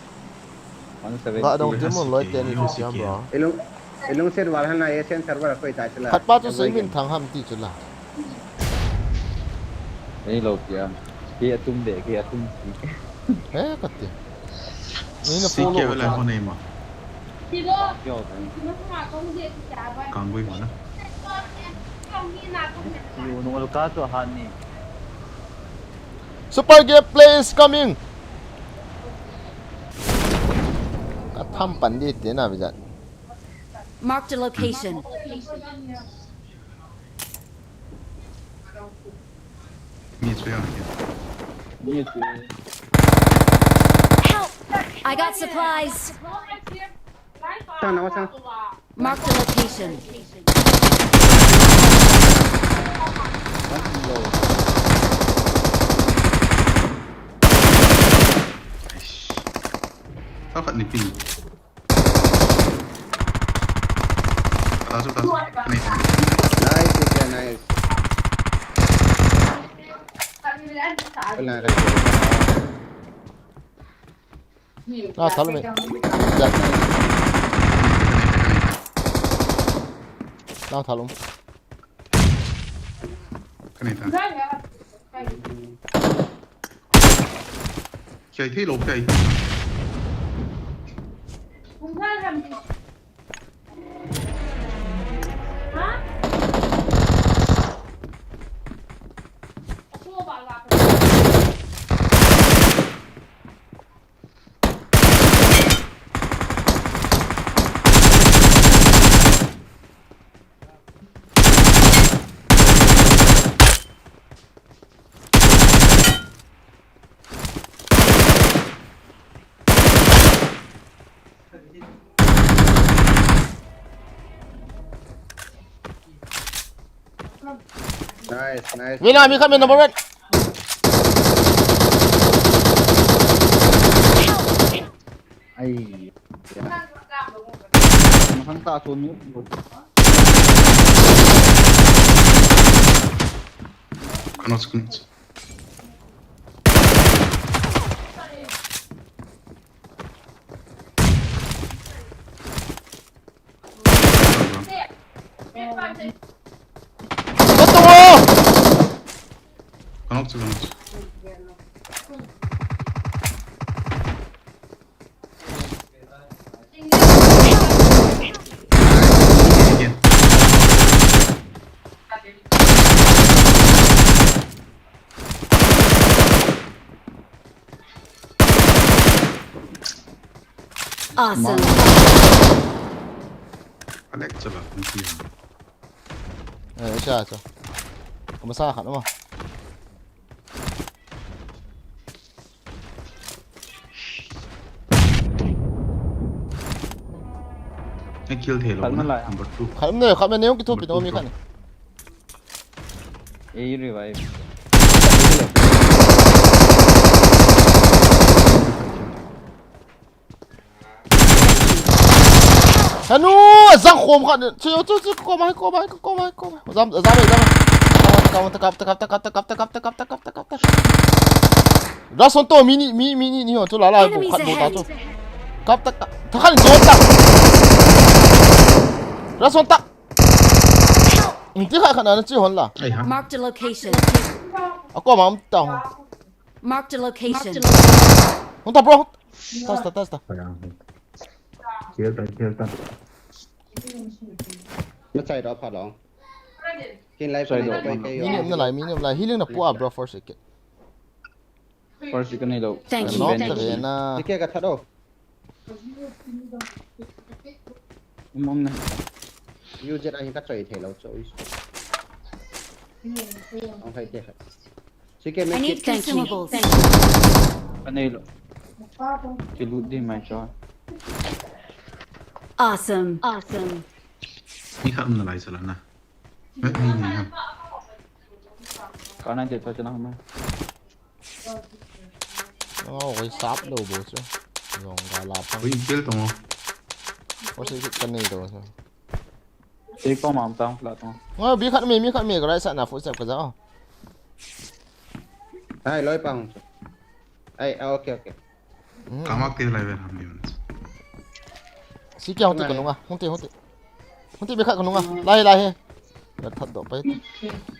One seventy. Ba dong timun loi teni tu siam bro. Ilung, ilung set wal hana A S N server koi ta chila. Khat pa chu sei min thang ham ti chu la. Ei lo kia. Ki atum de, ki atum si. He kati. Ni na Si follow ke ko wala ta. Ho nei ma. Kyo tai. Kang gui ma na. Yu nung ka chu han ni. Super gameplay is coming. Ka tham pan di te na bijat. Marked a location. Mi chu ya ke. Ni chu. Help! I got supplies. Sana wasa. Marked a location. Sa khat ni pin. Ta chu ta chu. Nei ta. Nice, ticket, nice. Wala ka. Ah, thalo me. Ja. Na thalo. Ka nei ta. Kiai thei lo kiai. Nice, nice. Mina, mi khat me number one. Ai. Masang ta chu nu. Cannot, cannot. What the world? Cannot, cannot. Again. Awesome. Alex chala, hindi yan. Eh, siya, siya. Kumusta ka naman? Ay, kill thei lo. Kalma lai. Number two. Khat ne, khat ne, yung kitupi, no, mi khat ne. Ei revive. Hanu, zang khom khat ne. Chu, chu, chu, ko mai, ko mai, ko mai, ko mai. Zam, zam, zam. Takap, takap, takap. Rason to, mini, mi, mini, ni ho, chu la la, bo, khat bo ta chu. Kap, takap, takap, zon ta. Rason ta. Ti khat khat na, na chi hon la. Ay, ha. Marked a location. Ako, mam ta ho. Marked a location. Hon ta, bro. Tas ta, tas ta. Kill ta, kill ta. Na chai ro pha long. Kin lai Chai pa ro. Koi kei yo. Medium na lai, medium lai. Healing na pu a, bro, first aid kit. First ka nei lo. Thank you. Nom Thank ta you. ve na. Ticket ka that o. Mom na. U Z a hin ka choi thei lo choi. Ang khai te khat. Sige, I make need it. Thank you. Consumables. Ka nei lo. Ki loot di mai cho. Awesome. Awesome. Mi khat um na lai chala na. Vet ni ni ha. Ka nai te pa chana ma. Oh, oi sap lo bo chu. Long ga la pang. Ui, kill tong. Ko se ka nei do chu. Ei ko mam tang pla tong. Ngo, bi khat me, mi khat me, ka right side na footstep ka ja. Ai, loi pang. Ai, ah, okay, okay. Hmm. Kamak te lai ver ham ni. Si kya hung te ka nunga, hung te, hung te. Hung te bi khat ka nunga. Lai, lai he. Ka that do pai.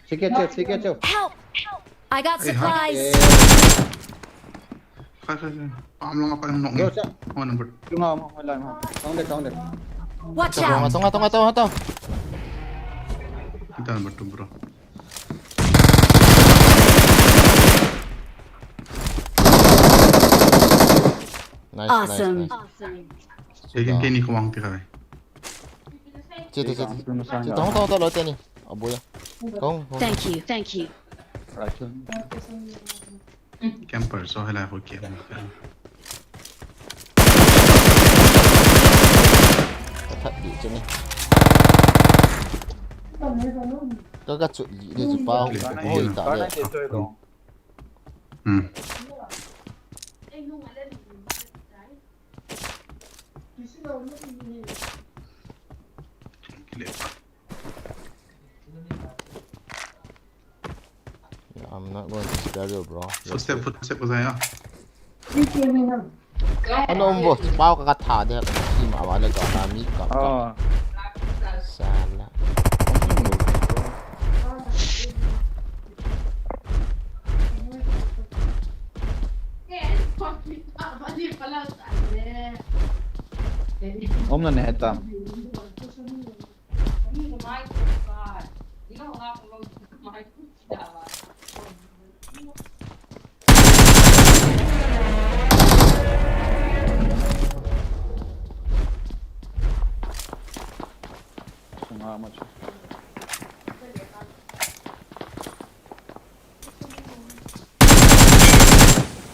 Si kya cheu, si kya cheu. Help! I got supplies. Khai, khai, khai. Pam long apa yang nok ni? Yo, sa. One number. Tunga mo, mo lai mo. Tong de, tong de. Watch out! Tong, tong, tong, tong, tong. Kita number two, bro. Nice, nice, nice. Awesome. Awesome. Second ke ni ko mang ti khai. Che, che, che. Che, tong, tong, tong, lo te ni. Abuya. Kong, kong. Thank you, thank you. Right. Camper, so hela ko camper. Ka that di che ni. Ka ka chu di di chu pa. Oi, ta le. Hmm. Yeah, I'm not going to spare you, bro. Footstep, footstep ko sa ya. Ano umbo, pao ka katha de, ka si ma wala ka kami ka. Oh. Sala. Om na neta.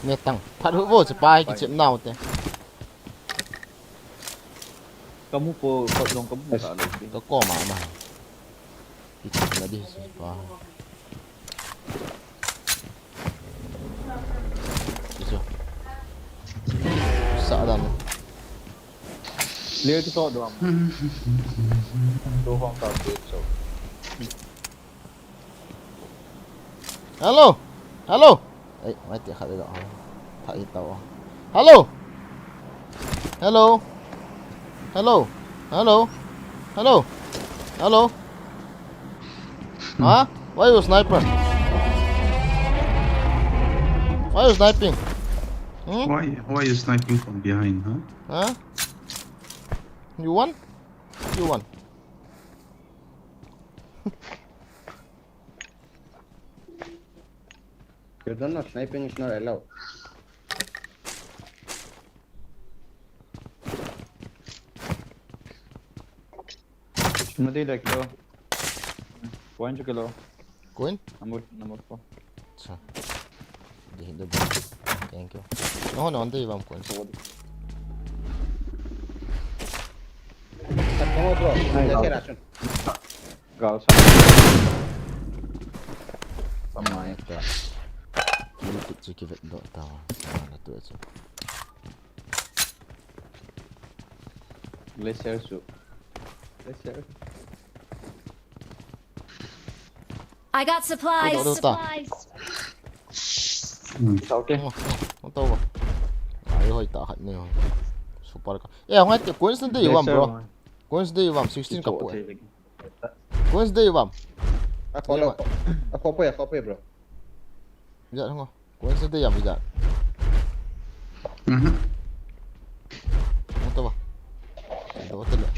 Nge tang. Phat hu vo, sipai kichep nau te. Kamu po, kot long kamu sa lo. Ka ko ma ma. Kichep na di sipai. Kichep. Sa dan. Clear to so do am. Do hong ka clear so. Hello. Hello. Ei, mai te khat le lo. Tha i tau. Hello. Hello. Hello. Hello. Hello. Hello. Huh? Why you sniper? Why you sniping? Hmm? Why, why you sniping from behind, huh? Huh? You want? You want? You don't know, sniping is not allowed. Mati dekh lo. Point chukelo. Coin? Number, number four. Acha. Dei, dei, dei. Thank you. No, no, dei, vam coin. Forward. Come on, bro. Nice. Gal sa. Pamai ka. Ini kit chiki vet do ta. Sana tu acha. Glacier su. Glacier. I got supplies. Ito, ito, ta. Supplies. Hmm. Okay. Oh, oh, ito ba? Ay, hoy, tahat na yun. Super ka. Eh, ang ito, coins na day one, bro. Coins day one, sixteen ka po eh. Coins day one. Ako, ako, ako po eh, ako po eh, bro. Diyan, ako. Coins day one, diyan. Mhm. Ito ba? Ito ba tala?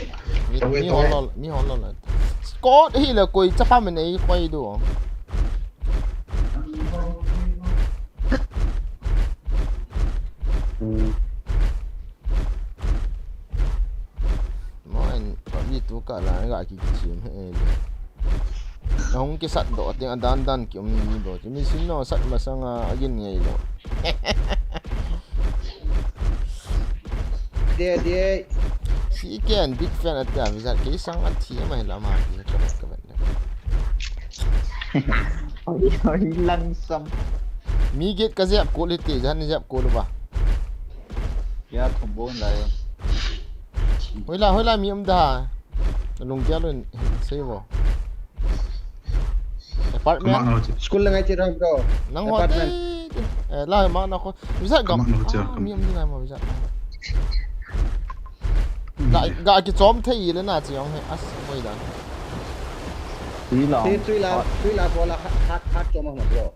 Mi, mi holo, mi holo na. Scott, hila koi, chapa men ei koi do. Hmm. Moin, pami tu ka la ga ki ki chim he le. Nahung kisat do, ting adan dan ki um ni do. Chimi sin no sat masanga agin ngai do. De, de. Si ken big fan at the visa. Kei sang at thi ma hila ma ki ka ka. Oi, oi, langsam. Mi get ka jep ko le te, jan jep ko lu ba. Ya thum bon lai. Hoila, hoila mi um da. Lung kia lun sei bo. Apartment. School la ngai chi ram bro. Nang ho te. Apartment. Eh, la ma na ko. Visa ga. Kama no cha, ah, kam- mi um ni ngai ma visa. Ga, ga ki chom thei le na chi ong he. As, moi dan. Tui la. Te tui la, tui la ko la hat, hat, hat chom ma bro.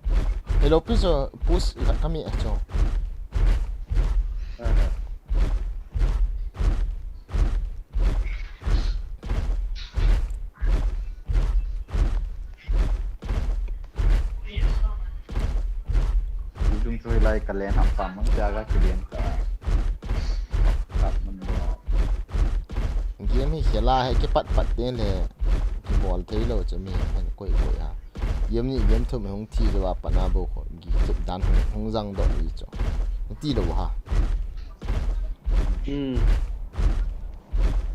Hello, please, uh, push ka, kami a chom. Ah, ah. Ujung chu lai ka len ham pa mang cha ga ki len ka. Ka man bo. Game hi khela he ki pat pat te le ki bol thei lo che mi han koi koi ha. Game ni game thum hung thi lo a pa na bo ko gi chep dan hung, hung jang do ni cho. Ti lo ha. Hmm.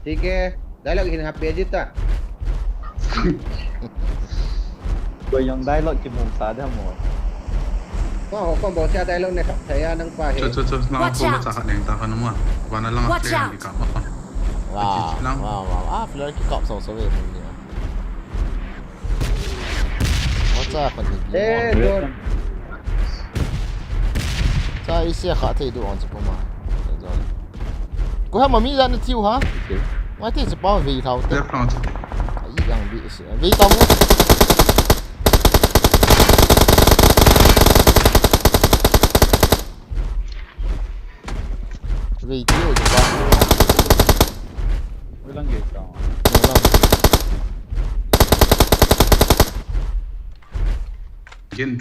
Thik e, dialogue hin hap be jita. Koi jong dialogue kimu sa de mo. Ko ho ko bo cha dialogue ne kap thaya nang pa he. Cho, cho, cho, lang. Watch out! Ko cha khat neng ta khan mo. Wa na lang. Watch out! Ki kap. Wow, lang. Wow, wow. Ah, flare ki kap so so ve mo ni. Wa cha khat ni. Eh, don. Cha i sia kha thei du on cha puma. Ko ha ma mi jan na thiu ha. Ngai te cha pa vei thau te. Left front. Ai yang bi si. Vei ta mo. Vei ti o ba. Vei lang ge ta. Vei lang. Kin.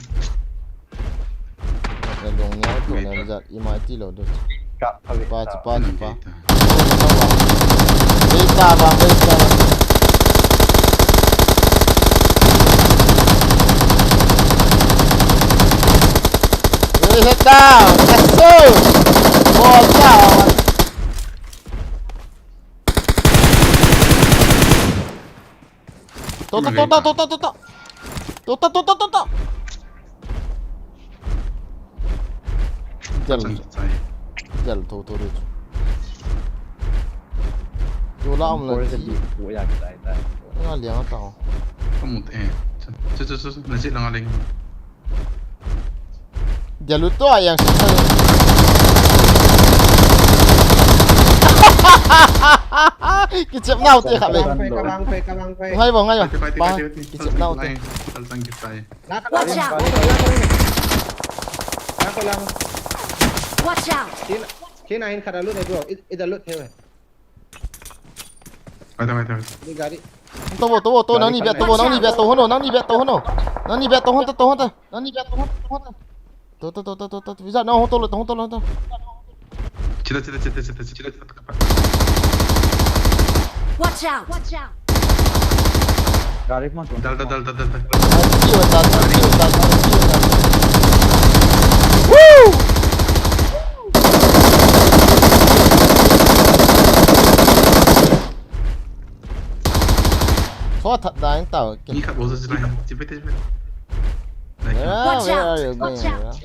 Ka long nia to na ja i mai ti lo do. Ka pa ve. Pa, pa, pa. Vei ta ba, vei ta ba. Vei ta. Eso. Bol ta. To, to, to, to, to, to, to. To, to, to, to, to, to. Jal. Jal, to, to, to. Yo la um la. Por ese ki. Tipo ya que está ahí, está ahí. Nga liang ta. Kamu te. Chu, chu, chu, chu. Na ji lang aling. Dia lu to a yang sa. Kichep nau te kha ve. Ka bang pe, ka bang pe, ka bang pe. Ngai bo, ngai bo. Ba, kichep nau te. Watch out! Watch out! Tina, tina hin khada lut hai bro. I, ida lut hai. Wait, wait, wait. Ni gari. To bo, to bo, to, nani be, to bo, nani be, to hono, nani be, to hono. Nani be, to hono, to hono. Nani be, to hono, to hono. To, to, to, to, to, to, visa, na hoto lo, to hoto lo, to. Chita, chita, chita, chita, chita, chita. Watch out! Watch out! Gari mo to. Dal, dal, dal, dal, dal, dal. Woo! Kho that dang tao. Ni khat bol sa silai. Chipe te chipe. Watch out! Watch out!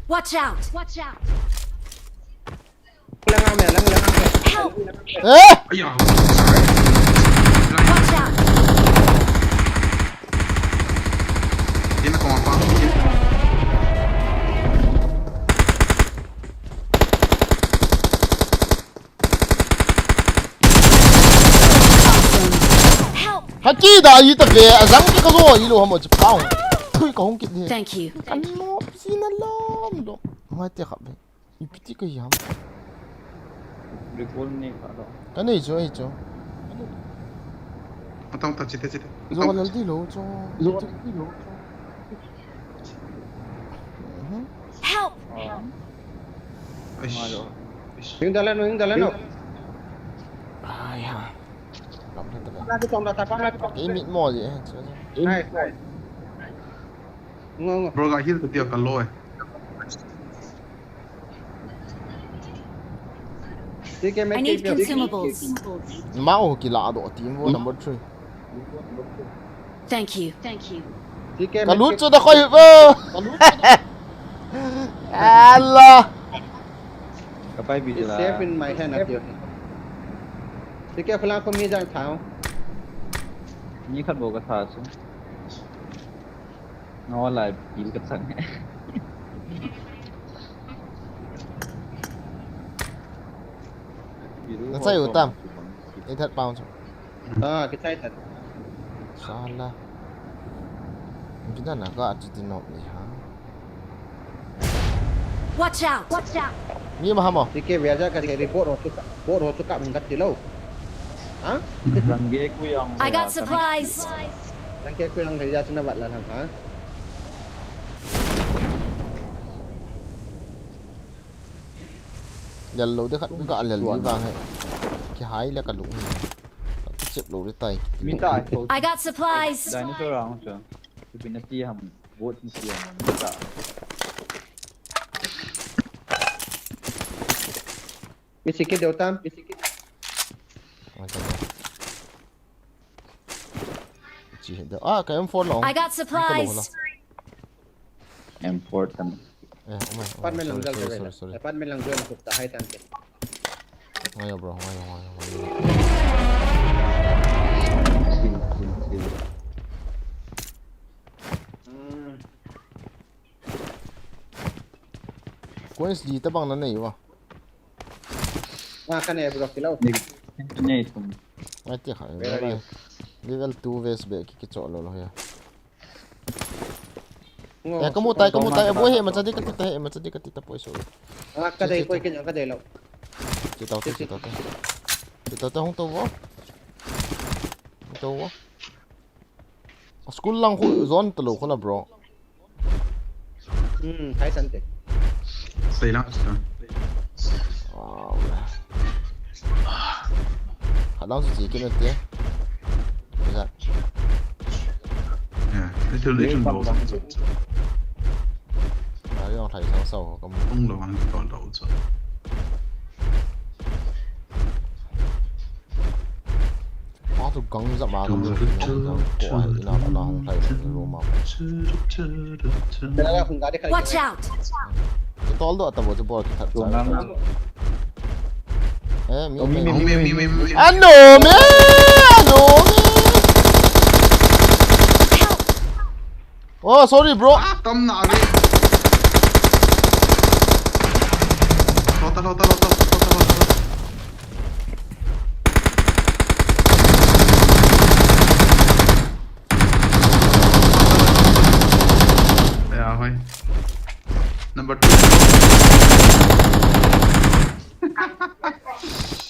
Watch out! Watch out! Lang ang me, lang, lang ang me. Help! Eh! Aya. Watch out! Ina ko apa? Help! Haki da i ta ve, azang ki ka zo i lo hamo chi pau. Thui ka hong kit ni. Thank you. Kan no, si na lam do. Ngai te khap be. I piti ka yam. Recall ni ka do. Ka nei chu, ei chu. Atang ta chite chite. Zo ka lel ti lo chu. Zo ka lel ti lo chu. Mhm. Help! Aish. Aish. Yung dala no, yung dala no. Ai ha. Lagi tong data, pang lagi tong. Kei mit mo je. Nice, nice. Ngo, ngo. Bro, ga heal ka tia ka lo eh. Take a I need take a consumables. Ma o kila do team wo number three. Thank you. Thank you. Ka lut chu na khoi bo. Allah. Ka pai bi It's la. Safe in my hand, ati. Sige, pala ko mi jang thao. Ni khat bo ka tha chu. No lai pil ka chang. Na chai u tam. Ei that pound chu. Ah, kichai that. Sala. Bina na ka ati ti no ni ha. Watch out! Watch out! Mi ma ha mo. Sige, biasa kasi report ho chu ka, report ho chu ka mung kat tilo. Ha? Rangge ku yang. I got supplies. Rangge ku yang thei ja chu na bat la thang ha. Lel lo de khat ka lel li vang he. Ki hai le ka lu. Ki chep lo de tai. Mi ta ai tho. I got supplies. Dinosaur ang chu. Tu bin ti ham. Bot ni ti ham. Mi ta. Isi ke deu tam, isi ke. Chi he de. Ah, ka M four lo. I got supplies. M four tam. Eh, oh my. Pan men lang Sorry, jal sorry, ke. sorry, sorry. Pan men lang jal kut ta hai tan ke. Ngayo bro, ngayo, ngayo, ngayo. Sil, sil, sil. Coins li tabang na nei wa. Ah, ka ne bro kilo. Ni, ni tum. Ai ti kha. Where are you? Level two vest be ki ki cho lo lo ya. Ngo. Ya kamu tai, kamu tai. Abo he ma cha di ka ti ta, he ma cha di ka ti ta poi so. Ah, ka dei koi ke ka dei lo. Ti ta, ti ta. Ti ta ta hung to wo. Hung to wo. School lang khu zone ta lo khu na bro. Hmm, hai san te. Sei lang sa. Wow. Khat lang su chi kin te. Esa. Ya, itu itu lo. Ari ang thai sang sao ka mu. Tung lo ang to lo so. Pa tu gang za ma ka mu. Ko ai na na hung thai ro ma. Dala kung gadi kali. Watch out! Ki tol do ta bo chu bol ki that. Tuang lang. Eh, mi Oh, mi, mi. mi, mi, mi, mi. Ano me? Ano me? Oh, sorry bro. Ah, tam na ave. Lota, lota, lota, lota, lota, lota. Ya, hoi. Number two.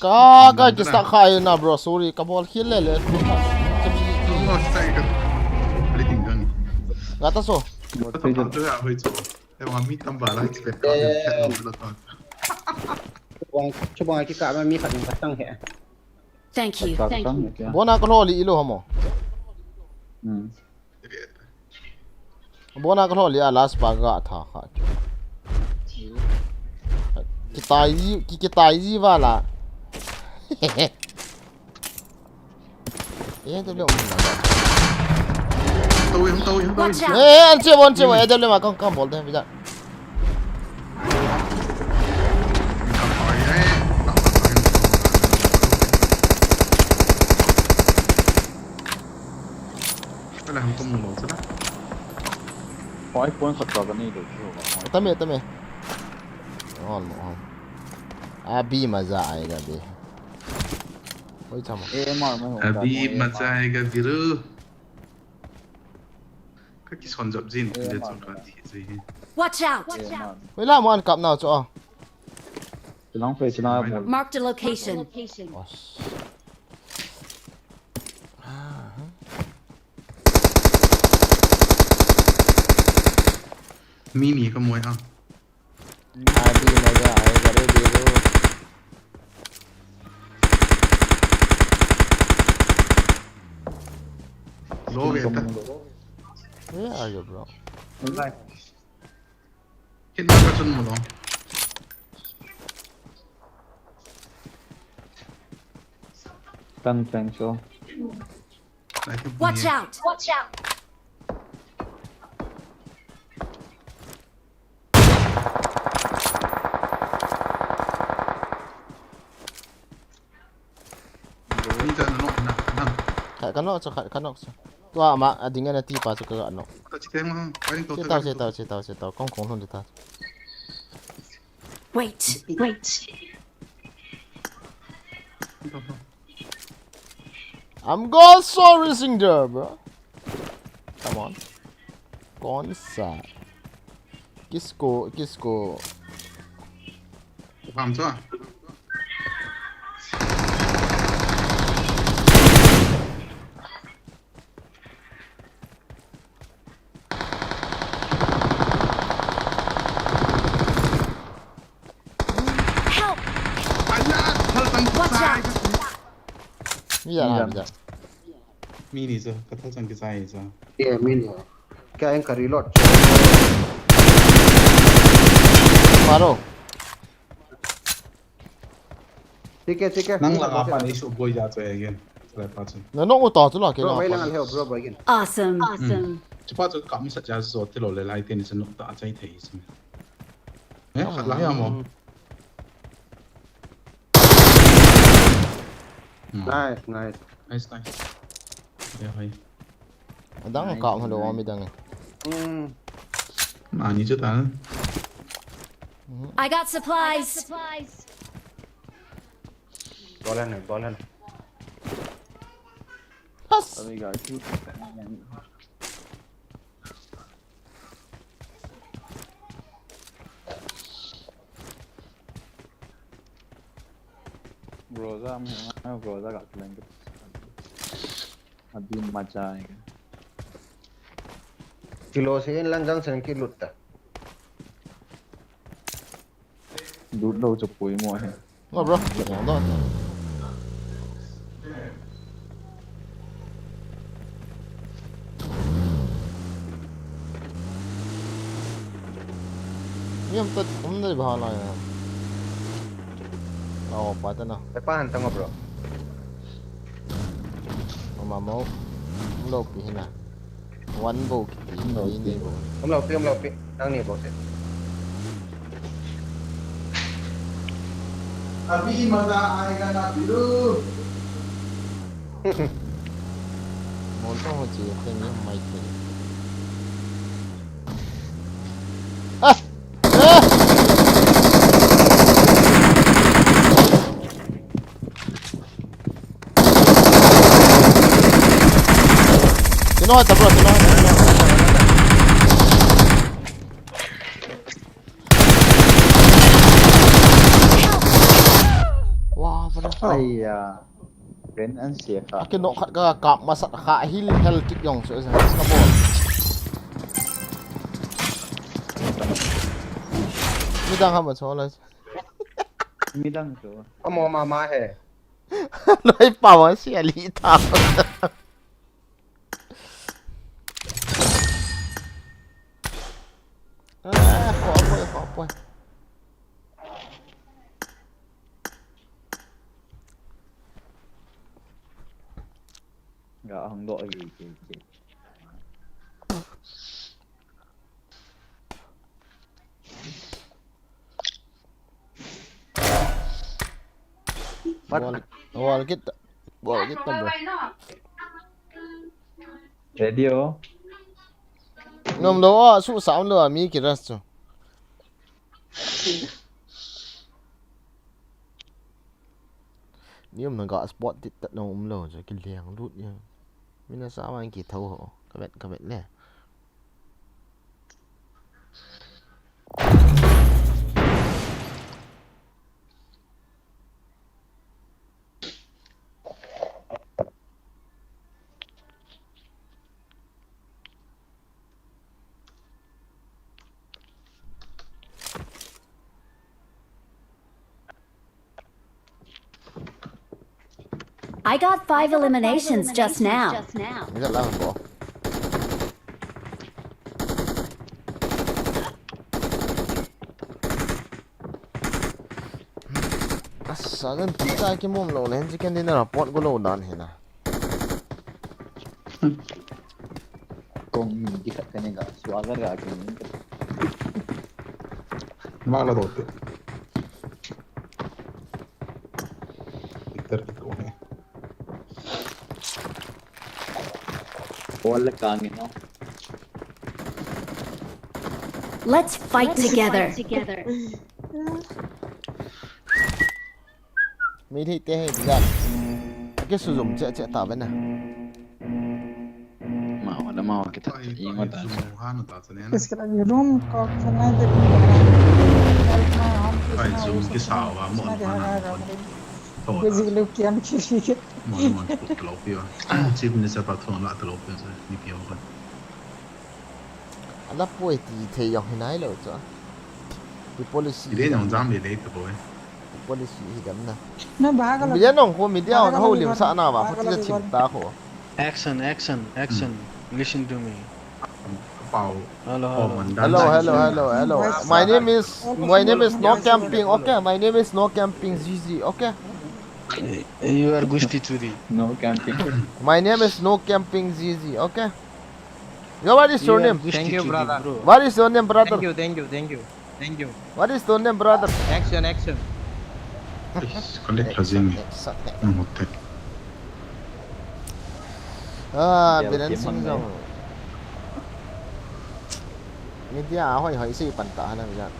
Ka ka ki stuck khai na bro, sorry, ka bol khel le le. Tung lo sa ka. Bleeding gun. Ga ta so. Tam tu ya hoi chu. E wa mi tam ba la expect ka. Chubang, chubang ki ka ma mi khat ka tang he. Thank you. Thank you. Bona ka lo li ilo hamo. Hmm. Bona ka lo li a last pa ga tha kha. Ki tai ji, ki ki tai ji wala. Eh, to lo. Tau, tau, tau. Watch out! Eh, an che bon che wa, eh, to lo ma kong kong bol de bi da. Wala hum tum lo sa. Hoi, point khat ka ni do chu. Tame, tame. On mo on. Abhi maza aayega be. Hoi chamo. Eh, mar mai ho. Abhi maza aayega, Viru. Ka kison jop jin, le chon ka ti ji. Watch out! Hoi la mo an kap na chu a. Chilang fe, chilang mo. Marked a location. Os. Ah. Mi ni ka moi ha. Abhi maza aayega re Viru. Lo ve ta. Where are you, bro? Kin ma ka chun mo lo. Tan tan so. Watch out! Watch out! Khat ka knock chu, khat ka knock chu. Tua ama, a ding ana ti pa chu ka knock. Che tau, che tau, che tau, che tau. Kong kong lhon di ta. Wait, wait. I'm going so racing there, bro. Come on. कौन सा? किसको, किसको? Paham chu? Help! Aya, thal tang. Watch out! Mi ya, mi ya. Mi ni chu, ka thal chang kichai chu. Yeah, mi ni. Kya ang ka reload? Maro. Chike, chike. Nang langa pa ni su boi ja chu again. Lai pa chu. Na nong uta chu la ke. Bro, na mai pa lang ni. Al heo, bro, bro, again. Awesome. Awesome. Chupa chu kam sa ja zo ti lo le lai te ni chu nok ta chai thei chu. Eh, khat lai amo. Hmm. Nice, nice. Nice, nice. Ya, hai. Adang ka halo mi dang. Hmm. Mani chu ta. I got supplies. Bolan, bolan. Pas. Kami ga shoot. Groza, groza ka lang. Abhi macha aayega. Kilo se in lang jang sen ki lutta. Lut lou chu pui mo he. Ngo bro, yang don. Ni am tat um dai bha na ya. Aw, pa ta na. Pe pa han ta ngo bro. Mama mo. Lo pi hina. One bou kiti, um lo pi, um lo pi. Nang ni bou se. Abhi maza aayega na Biru. Mol to ho chi, te ni mai te. Ah! Ah! Kino ta bro, kino ta, kino ta. Wah, bro. Aiya. Ren an sia kha. Kino khat ka kap masat kha hil hel kit jong chu asa ka bol. Midang ham cho la. Midang cho. Amo mama he. Loi pa wa sia li ta. Ah, khopoi, khopoi. Ga hang doh hi, hi, hi. Wall, wall kit, wall kit ta bro. Radio. Nom lo a, su sa lo a, mi ki ras chu. Ni um na ga spot tit tat na um lo chu, ki liang lut ya. Mi na sa man ki thau ho, ka vet, ka vet le. I got five eliminations just now. Ni la lang ko. Asa, kan ti ta ki mom lo len, chicken dinner report ko lo dan hina. Kong min kikhat ka ne ga, suaga ga ka min ka. Mak la dote. Peter kito he. Wall ka ngi no. Let's fight together. Meilhei te hi, Bijan. Akisujum cheh cheh ta ve na. Ma wala ma wa kita. Ingo ta. Zoom hanu ta chane. इसके लिए रूम को सुनाई दे। Ai, zoom ki sao a mo hanu. Tho. बिजली क्या में खिड़की के Mo mo ko tlo pi wa. Chief Minister pa tho la tlo pi sa ni pi wa. Ala poi ti thei jong hi nai lo chu. Ti policy. Ile jong jam le le to boy. Policy hi dam na. मैं भाग लो। Media nong ko media on ho lim sa na ba ko ti chim ta ko. Action, action, action. Listen to me. Pau. Hello, Oh, hello. man, Hello, done. Hello, hello, hello. My name is my name is no camping. Okay, my name is no camping. G G. Okay. You are Gusti Churi. No camping. My name is no camping. G G. Okay. Yo, what is your You are name? Gusti Thank you, Churi, brother. Bro. What is your name, brother? Thank you, thank you, thank you, thank you. What is your name, brother? Action, action. Connect la jing ni. Exact. Mo te. Ah, Bel Biren kim Singh man jong. Media a hoi hoi sei pan ta hana Biren.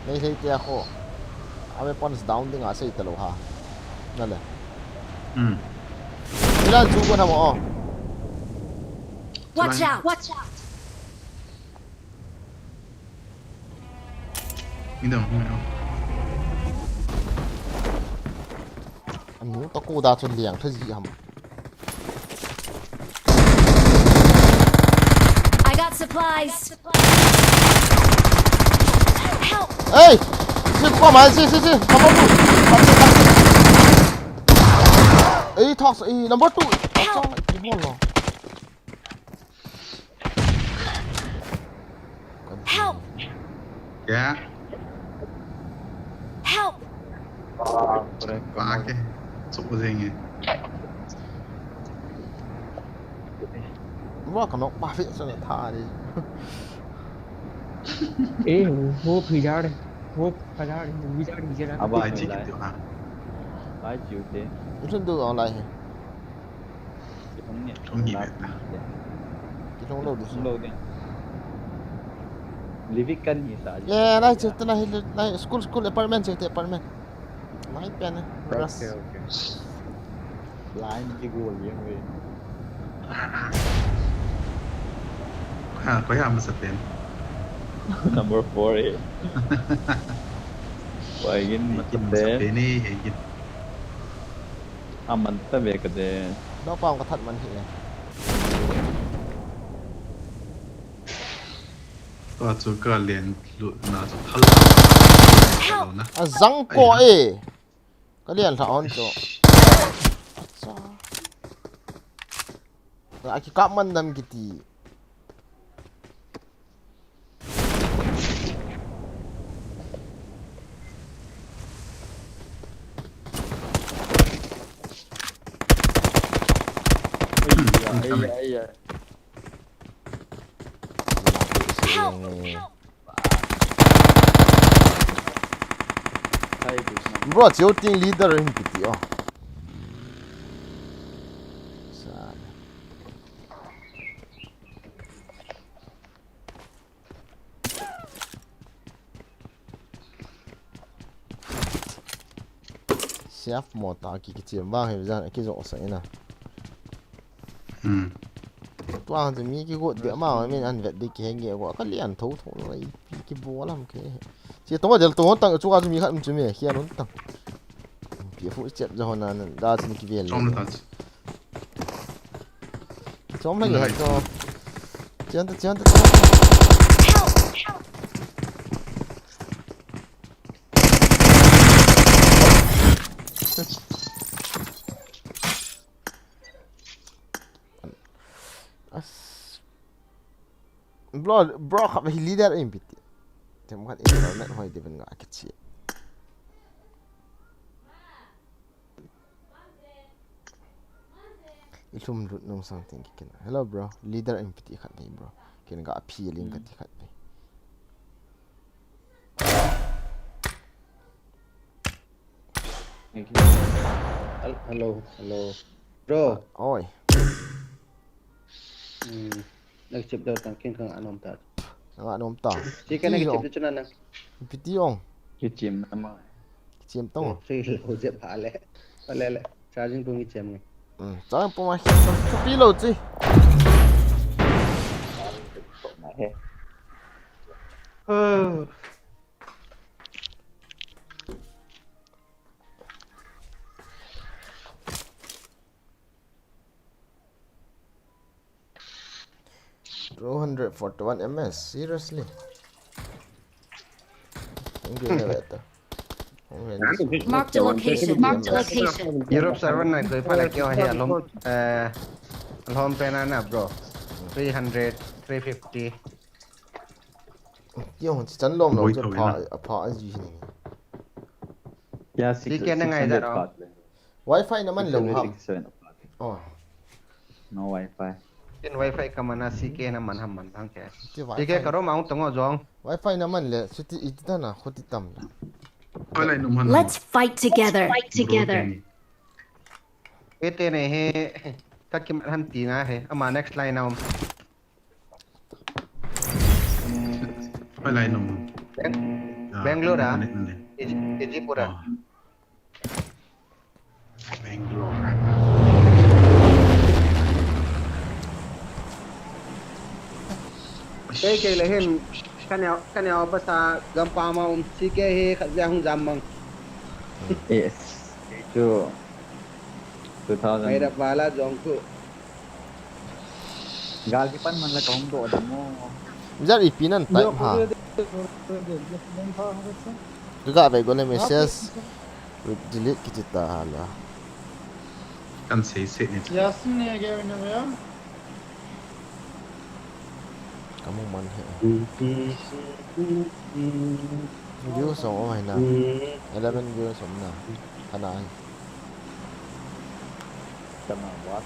Nei sei tia ko. A weapons down ding a sei ta lo ha. Na le. Hmm. Biren chu ko tham o. Watch out! Watch out! Mi dong, mi dong. Anu ta ko da chun liang tha ji ham. I got supplies. Help! Hey! Si ko ma si si si. Come on. Hey, toss. Hey, number two. Toss. Hey, bol lo. Help! Yeah. Help! Pa ke. Sok jing e. Wa ka nok pa fi sa na tha ni. Eh, वो फिजार, वो फिजार, विजार, विजार। Aba Ai chu chi lai. ki tu ha. Bai chu te. Musun du online he. Ki thong ni. Thong ni bet. Ki thong lo du. Thong lo de. Living kan ni sa. Yeah, lai chu te lai lai school school apartment chu te apartment. Mai pen na. Ras. Okay, okay. Line ki gol ye we. Ha, ko ya masa pen. Number four eh. Wai gin masa Masa pen. Pen ni he gin. Aman ta ve ka de. No pa ka that man hi. Tua chu ka len lut na chu thal. Lo na. A zang ko e. Ka lian lha hon chu. Acha. A kikap man dam kiti. Ai ai ai. Help! Help! Hai du. Bro, chiu ting leader hin kiti o. Sa. Siaf mo ta ki ki chiam vang he jan ki jo sa ina. Hmm. Tua chu mi ki got de ma min an vet de ki he nge go ka lian tho tho lai ki bo lam ke. Chi to del to tang chu ka chu mi khat chu mi khian un tang. Pi fu chep jo na na da chin ki vel. Chom le ta. Chom lagi hai to. Chian ta chian ta chian ta. Help! Help! As. Bro, bro, khat hi leader in piti. Tem khat in met hoi de ben nga kichi. I lhum lut nung sang ting ki ken. Hello, bro. Leader in piti khat nei, bro. Ken ga aphi ling ka ti khat nei. Hel-, hello, hello. Bro. Oi. Hmm. Next chip deu tang ken kang anom ta. Nga nom ta. Chi ka next chip deu chuna na. Piti ong. Ki chim na ma. Ki chim tong. Chi lo je pha le. Pa le le. Charging pung ki chim nge. Hmm. Charging pung ma ki chim. Pi lo chi. Oh. Two hundred forty-one M S, seriously? Thank you, Neveta. Mark the location. Mark the location. Europe server na koi phala kyo hai alom, eh, alom pe na na, bro. Three hundred, three fifty. Yo, chi chan lom lo, boi che tho pha, ina. A pha a ji ni. Ya, six, C K na ngai six hundred da ro. Baht le. Wi-Fi na man lo ham? Six hundred sixty-seven baht. Oh. No Wi-Fi. Ken Wi-Fi ka man a, C K na man ham man thang ke. Ti Wi-Fi. C K ka ro ma ong tong o jong. Wi-Fi na man le, suti iti ta na, khuti tam la. Oi lai num han. Let's fight together. Let's fight together. Bro, teni. Ete ne he, ka kimat han ti na he. Ama next line na um. Oi lai num. Bang-, ah, Bangalore, ah? Nani, nani? Iji-, Ijipura. Ah. Bangalore. Kei, kei le hin, ka neo, ka neo basa gampam a um, C K hi khat via hung jam mang. Yes. Kei chu two thousand. Mai da pala jong ku. Gal kipan man la ka hung doh ding mo. Jar ipi nan type ha. Ka ga ve go le message. Delete kiti ta hala. Kan sei sei ni. Yasin ne ge ne ya. Kamu man he. View som om hai na. Eleven view som na. Kana hai. Kana what?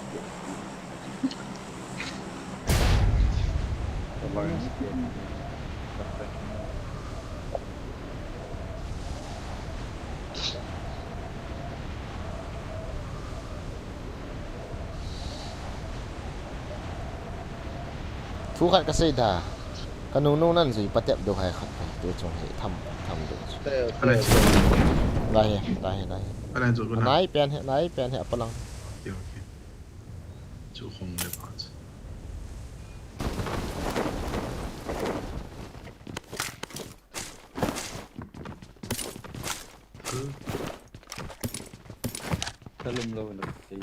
Thu khat ka sei da. Ka nunung nan jui patep do hai khat. Tu chung hi tham, tham do. Lai he, lai he, lai he. Lai pen he, lai pen he, apalang. Okay, okay. Chu khong le pa chu. Thalum lo lo, kei.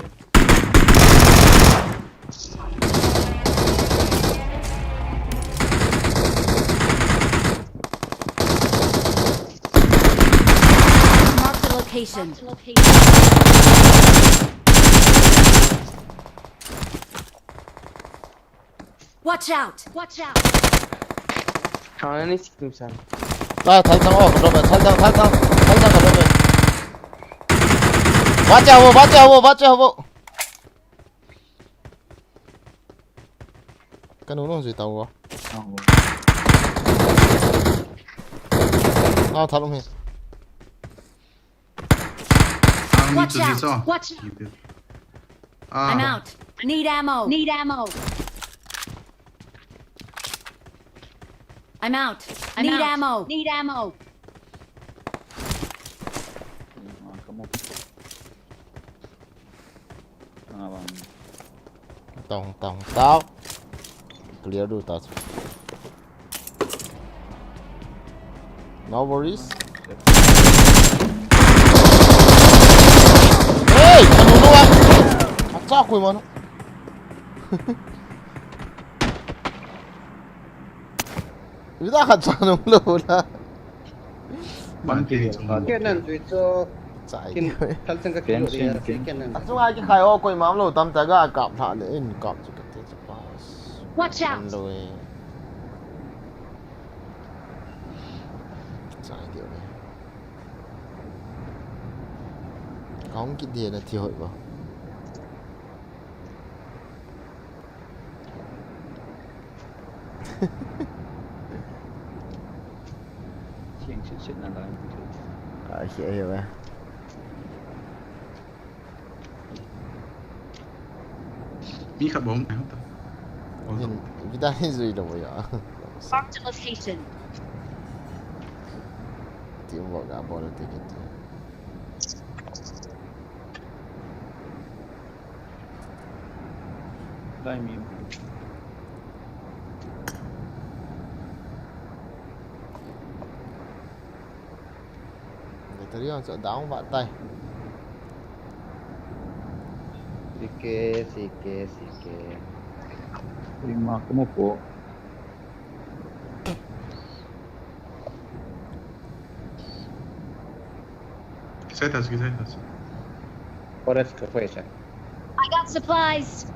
Mark the location. Watch out! Watch out! Thang ni si tu san. Ta, thal thang, oh, ka drop e, thal thang, thal thang, thal thang ka drop e. Bacha ho, bacha ho, bacha ho. Ka nunung jui tau ho. Ah, thal um hi. Watch out! Watch out! I'm out. Need ammo. Need ammo. I'm out. Need ammo. Need ammo. Tong, tong, tong. Clear du ta. No worries. Hey, ka nunung a. Acha koi mano. Ida ka cha nung lo la. Ban ke ni chung. Ken nan tui cho. Chai. Ken thal chang ka kilo dia, ken nan. Achunga kikhai o koi mam lo tam ta ga kap tha le in kap chu ka te chu pa. Watch out. Lo e. Chai dia. Kong ki dia na ti hoi ba. Siang sit sit na lai. Ka hi ahi ve. Mi khat bom ai ta. Bom ta. Kita ni zui lo ya. Marked a location. Teamwork a bol te kiti. Dai mi. Battery on chu down ba tai. Sike, sike, sike. Ima kuma po. Kisai ta, kisai ta. Forest ka foi sa. I got supplies.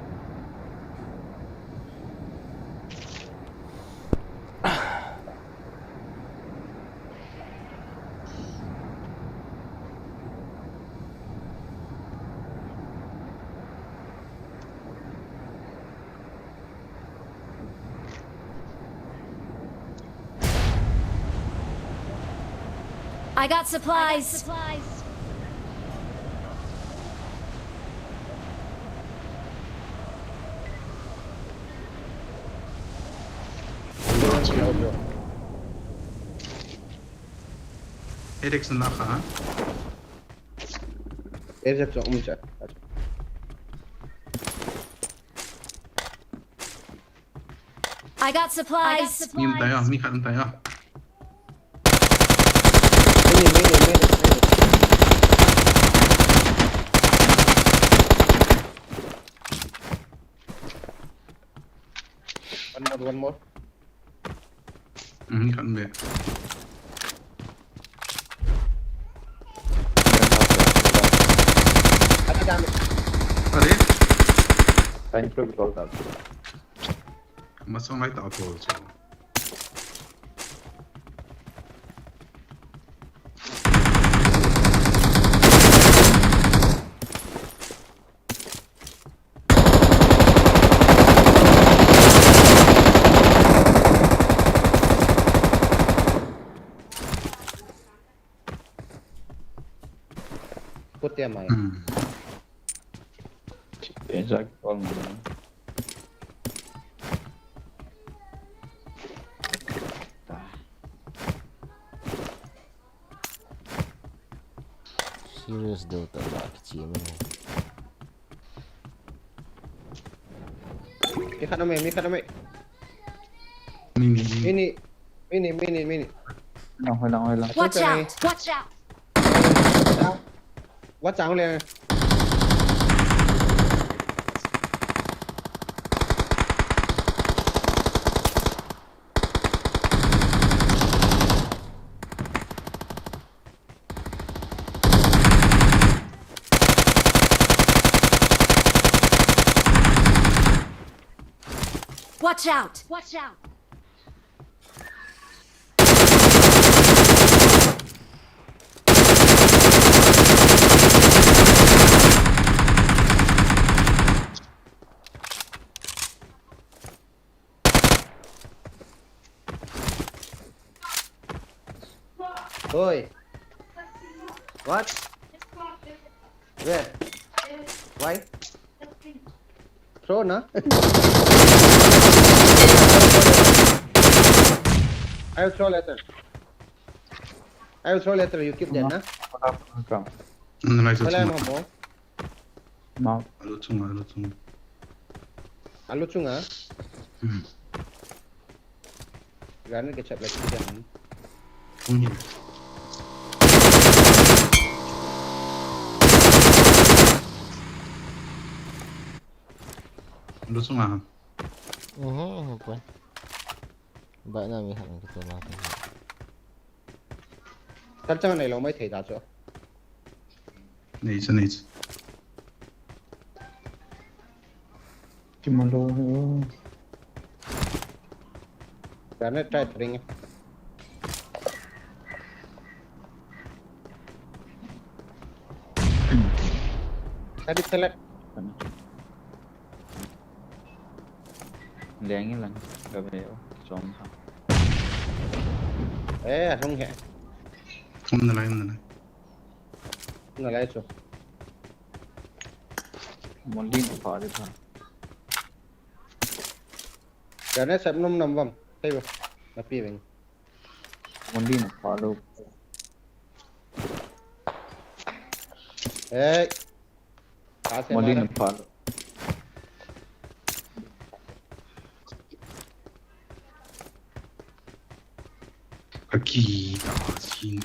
I got supplies. Ericsson la kha. Ericsson um cha. I got supplies. Mi um tai a, mi khat um tai a. Mini, mini, mini, mini. One more, one more. Mhm, kan be. Ati dami. Are? Time to go down. Masang lai ta auto. Put there, mate. Hmm. Exact one. Serious deu ta ba kichi me. Mi khat na me, mi khat na me. Mini, mini. Mini, mini, mini, mini. Lang, hoi lang, hoi lang. Watch out! Watch out! Watch out le. Watch out! Watch out! Oi. What? Where? Why? Throw na? I will throw later. I will throw later. You keep there, na? Wala, wala. Wala mo. Mount. Alu chunga, alu chunga. Alu chunga? Hmm. Granate kei chap lai kiti ding. Hmm. Alu chunga. Mhm, mhm, poi. Ba na mi han ko to ma. Kal chang nei lou mai thei ta chu. Nei chu, nei chu. Kimalo. Granate try ring. Tadi select. Leng lang, gabe o. Tong ha. Eh, hung he. Hung na lai, hung na lai. Hung na lai chu. Mon din pha de pha. Jane sep nom nam vam. Thei ba. Na pi veng. Mon din pha lo. Eh. Ka se Mon din mara. Pha lo. Aki ta sin.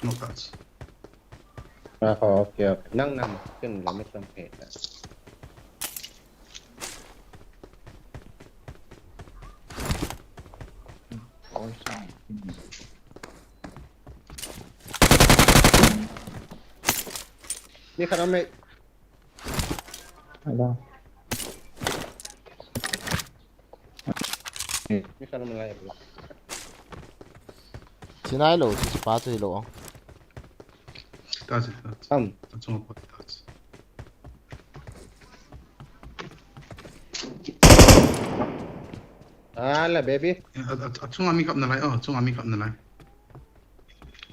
No touch. Ah, okay, okay. Nang, nang, kin la mi sang phe ta. Mi khat a mi. Hello. Mi khat a mi lai. Sinai lo, si pa tu lo. Ta si ta. Am. Achung pa ta. Ah, la baby. Eh, a, a, achunga mi kap na lai, oh, achunga mi kap na lai.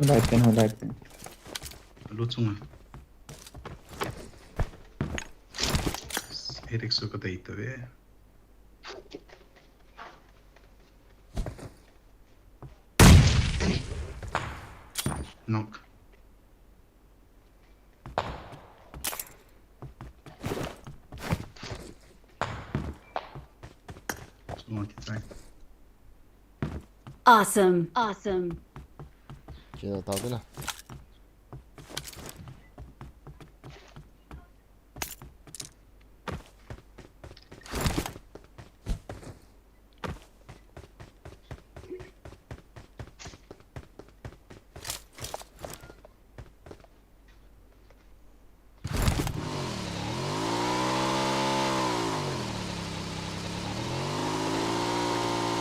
Lai pen, lai pen. Alu chunga. Headache su ka dei ta ve. Knock. Awesome. Awesome. Chia tao tu na.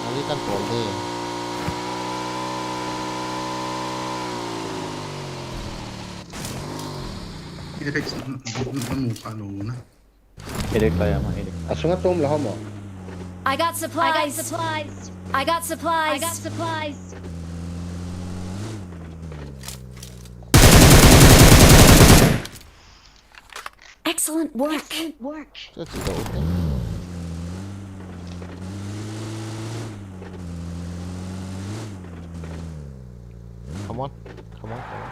Ali kan pol de. Ira kai na mu ka lo na. Headache lai ama, headache. Asunga tom la homo. I got supplies. I got supplies. I got supplies. I got supplies. Excellent work. Excellent work. That's the old thing. Come on. Come on, come on.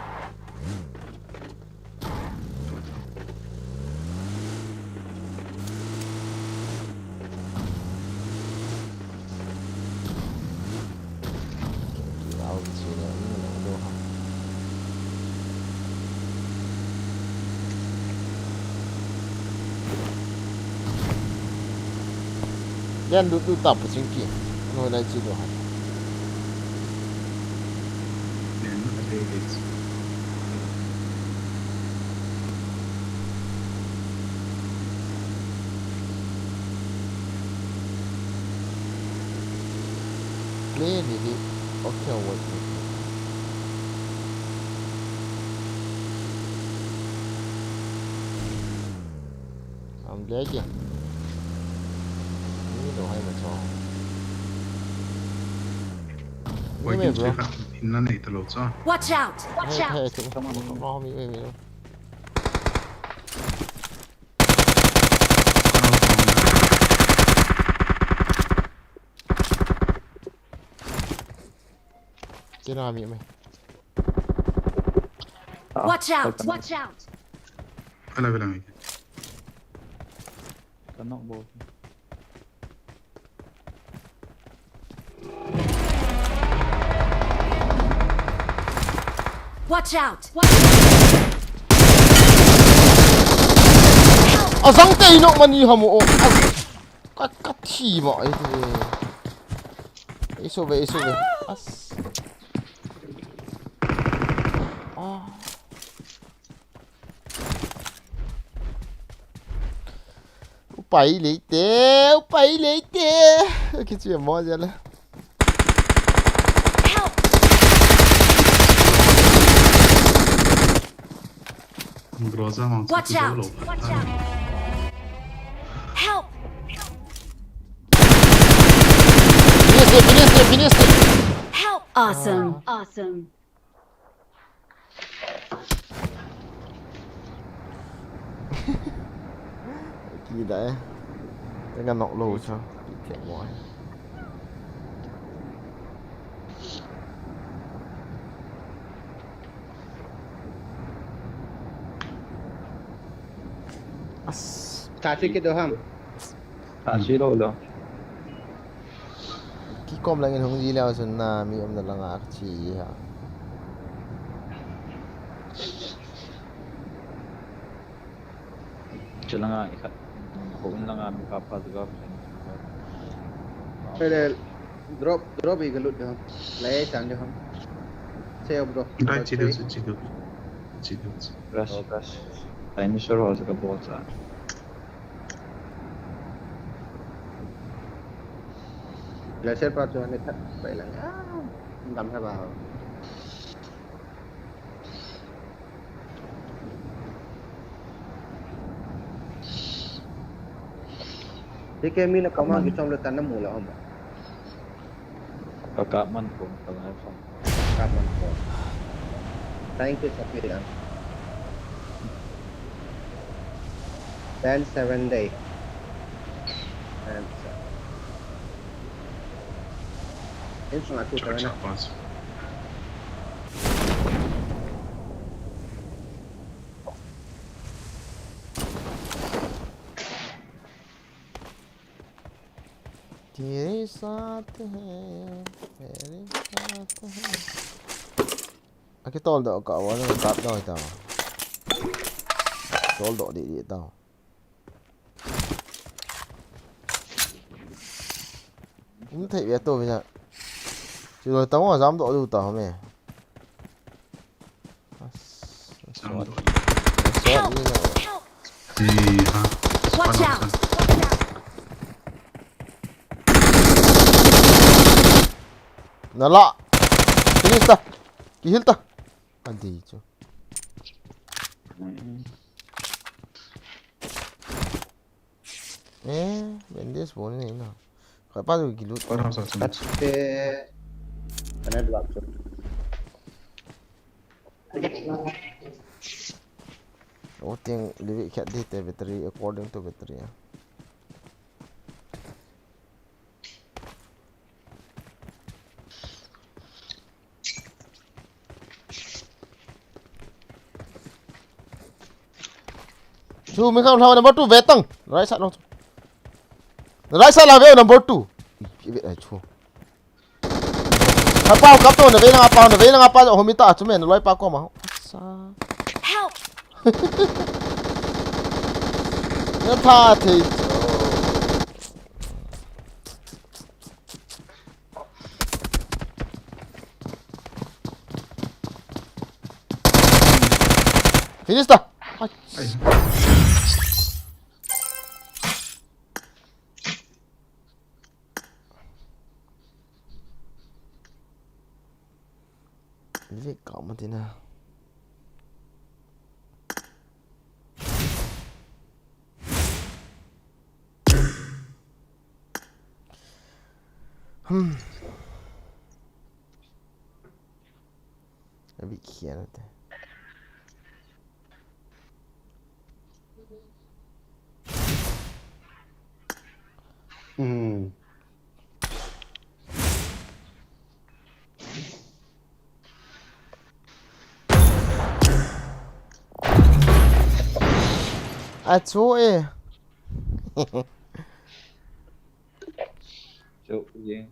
Lian lut lut ta pu ching ki. Noi lai chi do ha. Lian lut lut. Play ni di. Okay, wait, wait, wait. Am dia je. Ni lo hai ma cho. Wait, ni me, bro. Hinna nei ta lo cho. Watch out! Watch out! Hey, hey, hey, hey, hey, hey, hey. Kira mi mai. Watch out! Watch out! Ala bela mi. Ka knock bol. Watch out! Watch out! Azang te ino mani hamo. Ka, ka thi ma ai te. Iso ve, iso ve. As. Ah. Upai leite, upai leite. Kichi mo jale. Groza mang. Watch out! Watch out! Help! Finish. Help! Awesome. Awesome. Kida eh. Tenga nok lo cha. Kemo eh. As. Tachi ke do ham. Tachi lo lo. Kikom langin hung ji leo sun na mi um na langa chi ha. Chalanga ikhat. Ko un langa mi ka pa ga. Pele drop drop i galut do ham. Lai chan do ham. Seo bro. Dai chidu su chidu. Chidu. Rush rush. Dinosaur ho ka bol cha. Glacier pa chu ani that pai lang. Ah, dam ha ba. Dike mi na kama ki chom le tan na mu la hom. Ka ka man ko ka lai ko. Ka man ko. Thank you, Sapir. Then seven day. And in sung atu Charge na. Abbas. तेरे साथ है, तेरे साथ है. Aki tol do ka wa na kap do ta. Tol do di di ta. Um thei ve to ve na. Chu lo ta wa jam do du ta me. Jam do. Sot ni na. Ni ha. Watch out! Na la. Finish ta. Ki heal ta. Adi chu. Eh, bandage bol ni na. Kha pa du ki loot. Para sa sa. Te kana block chu. O ting live khat di te battery according to battery. Ah. Chu mi kham thau number two ve tang. Right side long chu. Right side la ve number two. Ki ve ai chu. Hai pau kap to na ve na pau na ve na pa ho mi ta chu men loi pa ko ma. Sa. Help! Na tha thei chu. Finish ta. Ai. Lek kau ma tina. Hmm. A bit here. Hmm. A chu e. Chu ye.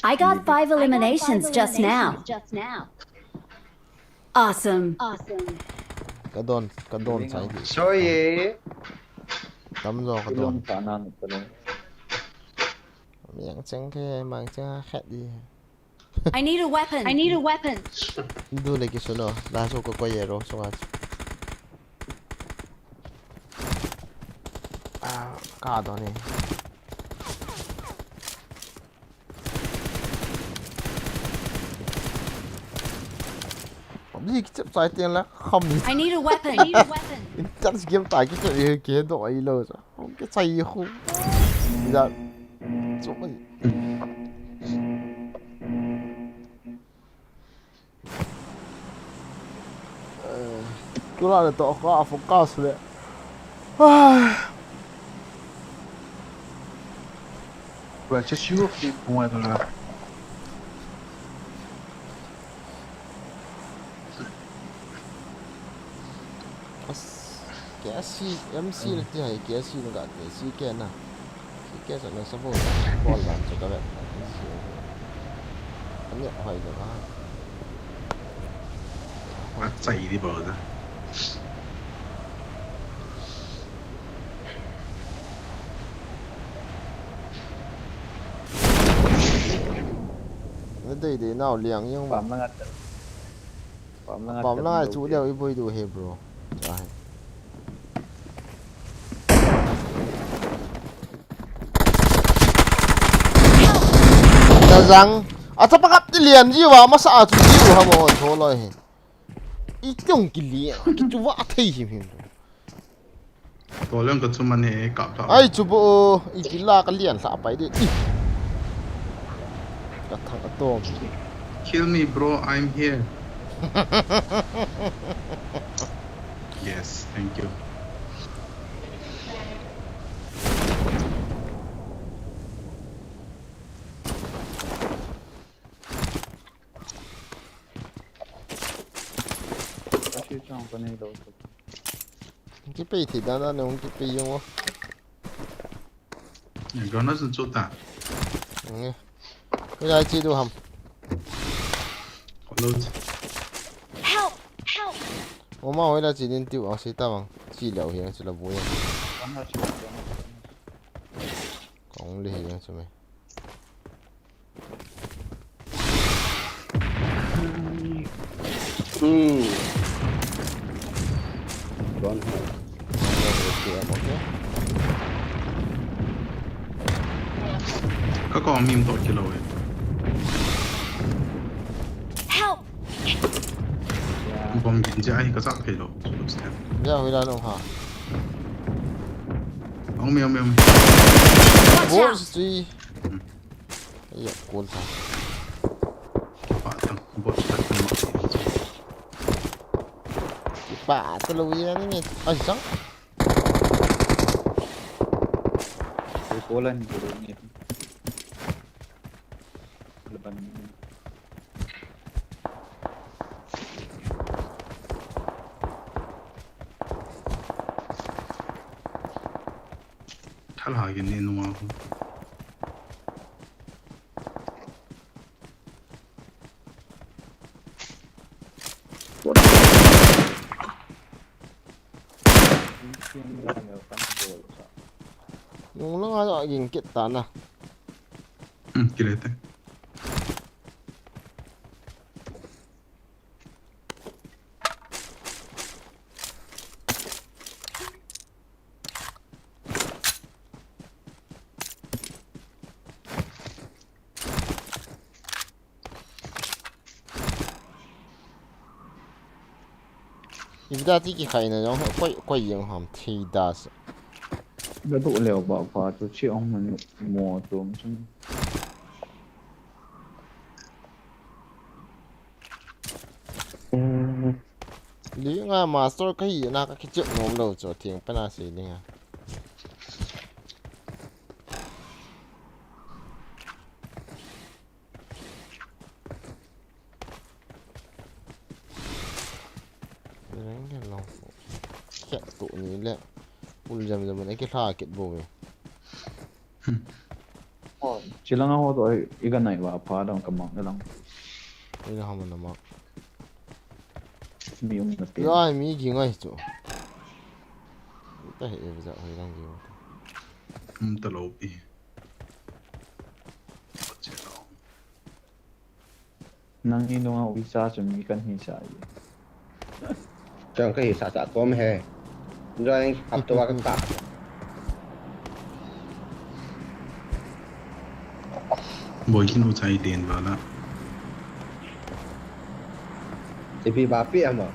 I got five eliminations just now. Awesome. Ka don, ka don sai di. Sorry. Tam jo ka don. Ka nan ka nan. Miang cheng ke, mang cheng khat di. I need a weapon. I need a weapon. Du le ki suno, la so ko ko ye ro so ngat. Ah, ka don ni. Li kichep chai teng la kham ni. I need a weapon. I need a weapon. In charge game ta kichep e ke do ai lo sa. Hong kichai khu. Ya. Chu mai. Eh, tu la le to ka focus le. Ah. Well, just you a few more than that. As, K S C, M C na ti hai, K S C na ga, K S C ke na. Si ke sa na sa bo, bol dan sa ka ve. Ani hoi na ba. Achai di ba da. Na dei dei nau liang yung ba. Pam na ngat. Pam na ngat. Pam na chu leo i boi du he, bro. Cha he. Tazang. Acha pakap ti lian ji wa masa a chu ji u ha mo tho loi he. I tiong ki lian, ki chu wa thei him him. To leng ka chu man he kap ta. Ai chu bo, i ki la ka lian hla pai de. I. Ka thang atom. Kill me, bro, I'm here. Yes, thank you. Ashi chang pa nei lo. Ki pei thi dan dan nung ki pei yung o. Granada sun chu ta. Nge. Ko ya chi du ham. Ko lo. Help! Help! O ma hoi la chi din tiu a si ta bang. Chi leo hi ang chu la bu ya. Kong le hi ang chu me. Hmm. Don't have. Ka kong mim to kilo e. Help! Bom gin ja ai ka sak thei lo. Ya, hui la no ha. Ong mi, ong mi, ong mi. Watch out! Boss, three. Hmm. Iya, cool sa. Kipa tang, bot sa tang. Kipa talo yan ni. Ay, sang. Ay, cool lang, cool lang. Laban. Thalha gin ni nunga ko. Nung lang a ging kit ta na. Hmm, kile te. Ivda ti kikhai na jong koi, koi jeng ham thei da sa. Da du leo ba pa tu chi ong man mo tu chung. Li nga master ka hi na ka kichep nom lo chu thing pa na se ni nga. Reng ke long. Kya tu ni le. Ul jam jam ne ke hla kit bo ve. Hmm. Oh, chilanga ho to i ga nai wa pha dang ka mang dang. Ina ha man ma. Mi um na te. Ya mi gi ngai chu. Ta he e ja hoi dang gi. Um ta lo pi. Nang i nunga uicha chu mi kan hi sa i. Chang ka hi sa sa tom he. Join up to wa ka ta. Boi kin ucha i den bala. Ipi ba pi ama.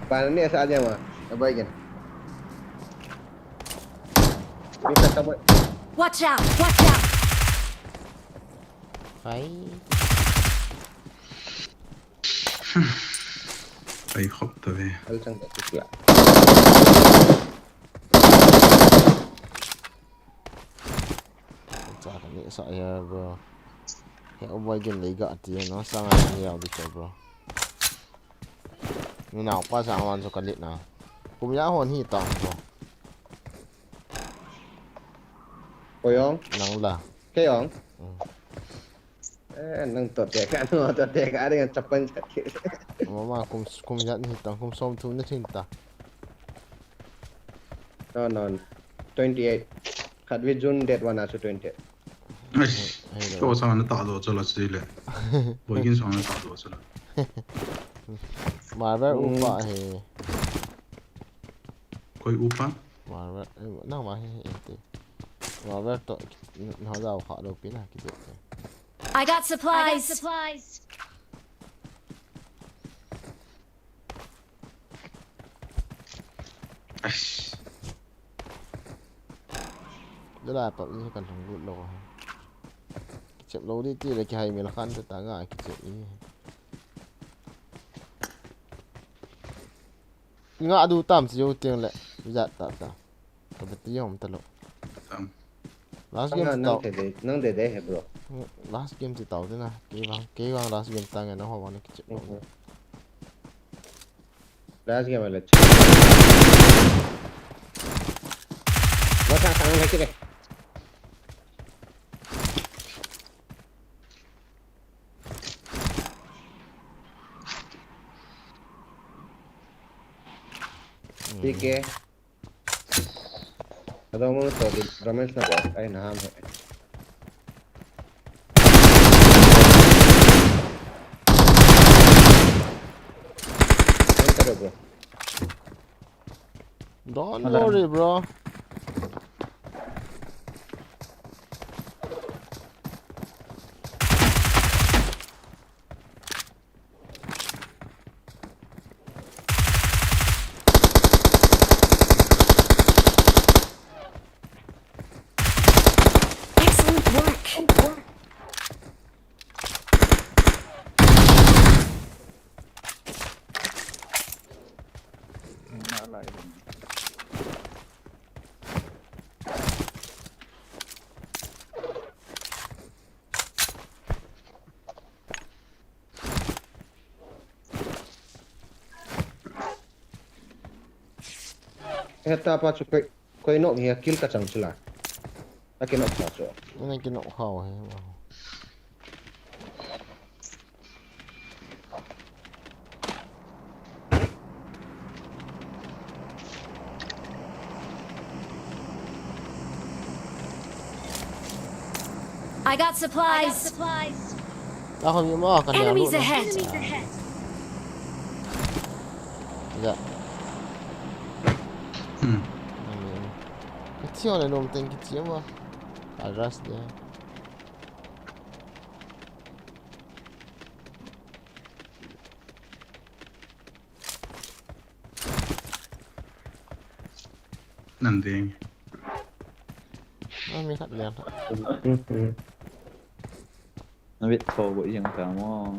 Ba ne sa dia ma. Abai gen. Ni sa ka mo. Watch out! Watch out! Ai. Ai khop ta ve. Al chang ta kya. Cha ka ni sa ya, bro. He, o boy, gen lei ga ti no, sa nga ni ya di cha, bro. Ni na pa sa wan so ka lit na. Kum ya hon hi ta, bro. Ko yong? Nang la. Ke yong? Mm. Eh, nang to te ka, no, to te ka, ring chapan chat ke. Mama, kum, kum ya ni ta, kum som thum ni thin ta. No, no. Twenty-eight. Khat vi June date one asu twenty-eight. Ai, ai, to sang na ta do chala sile. Boy, gen sang na ta do chala. Marvel, mm, upa he. Koi upa? Marvel, eh, nang ma he, eh, te. Marvel to, na da kha do pi na ki te. I got supplies. I got supplies. Ai. Dala pa ni kan thong lut lo. Kichep lo di ti le kihai mel khan ta nga kichep i. Nga du tam si yo tiang le. Jat ta ta. Ka beti yom ta lo. Tam. Last game nang, ti tau. Nang de de, nang de de he, bro. Last game ti tau de na. Kei vang, kei vang last game ta nge na ho vang kichep lo. Mhm. Last game le. Wa sa sang le kire. P K. Ada mo to di Ramesh na ba? Ai, na ham he. Enter, bro. Don't worry, bro. Excellent work. Heta pa chu koi, koi nok hi a kill ka chang chu la. A ki nok sa chu. Ana ki nok hao he. I got supplies. I got supplies. Ako mi mo, kan. Enemies ahead. Enemies ahead. Ya. Hmm. Amen. Kati wala nom teng kiti mo. Aras dia. Nanding. Nami khat lian. Nabit ko bo iyang ta mo.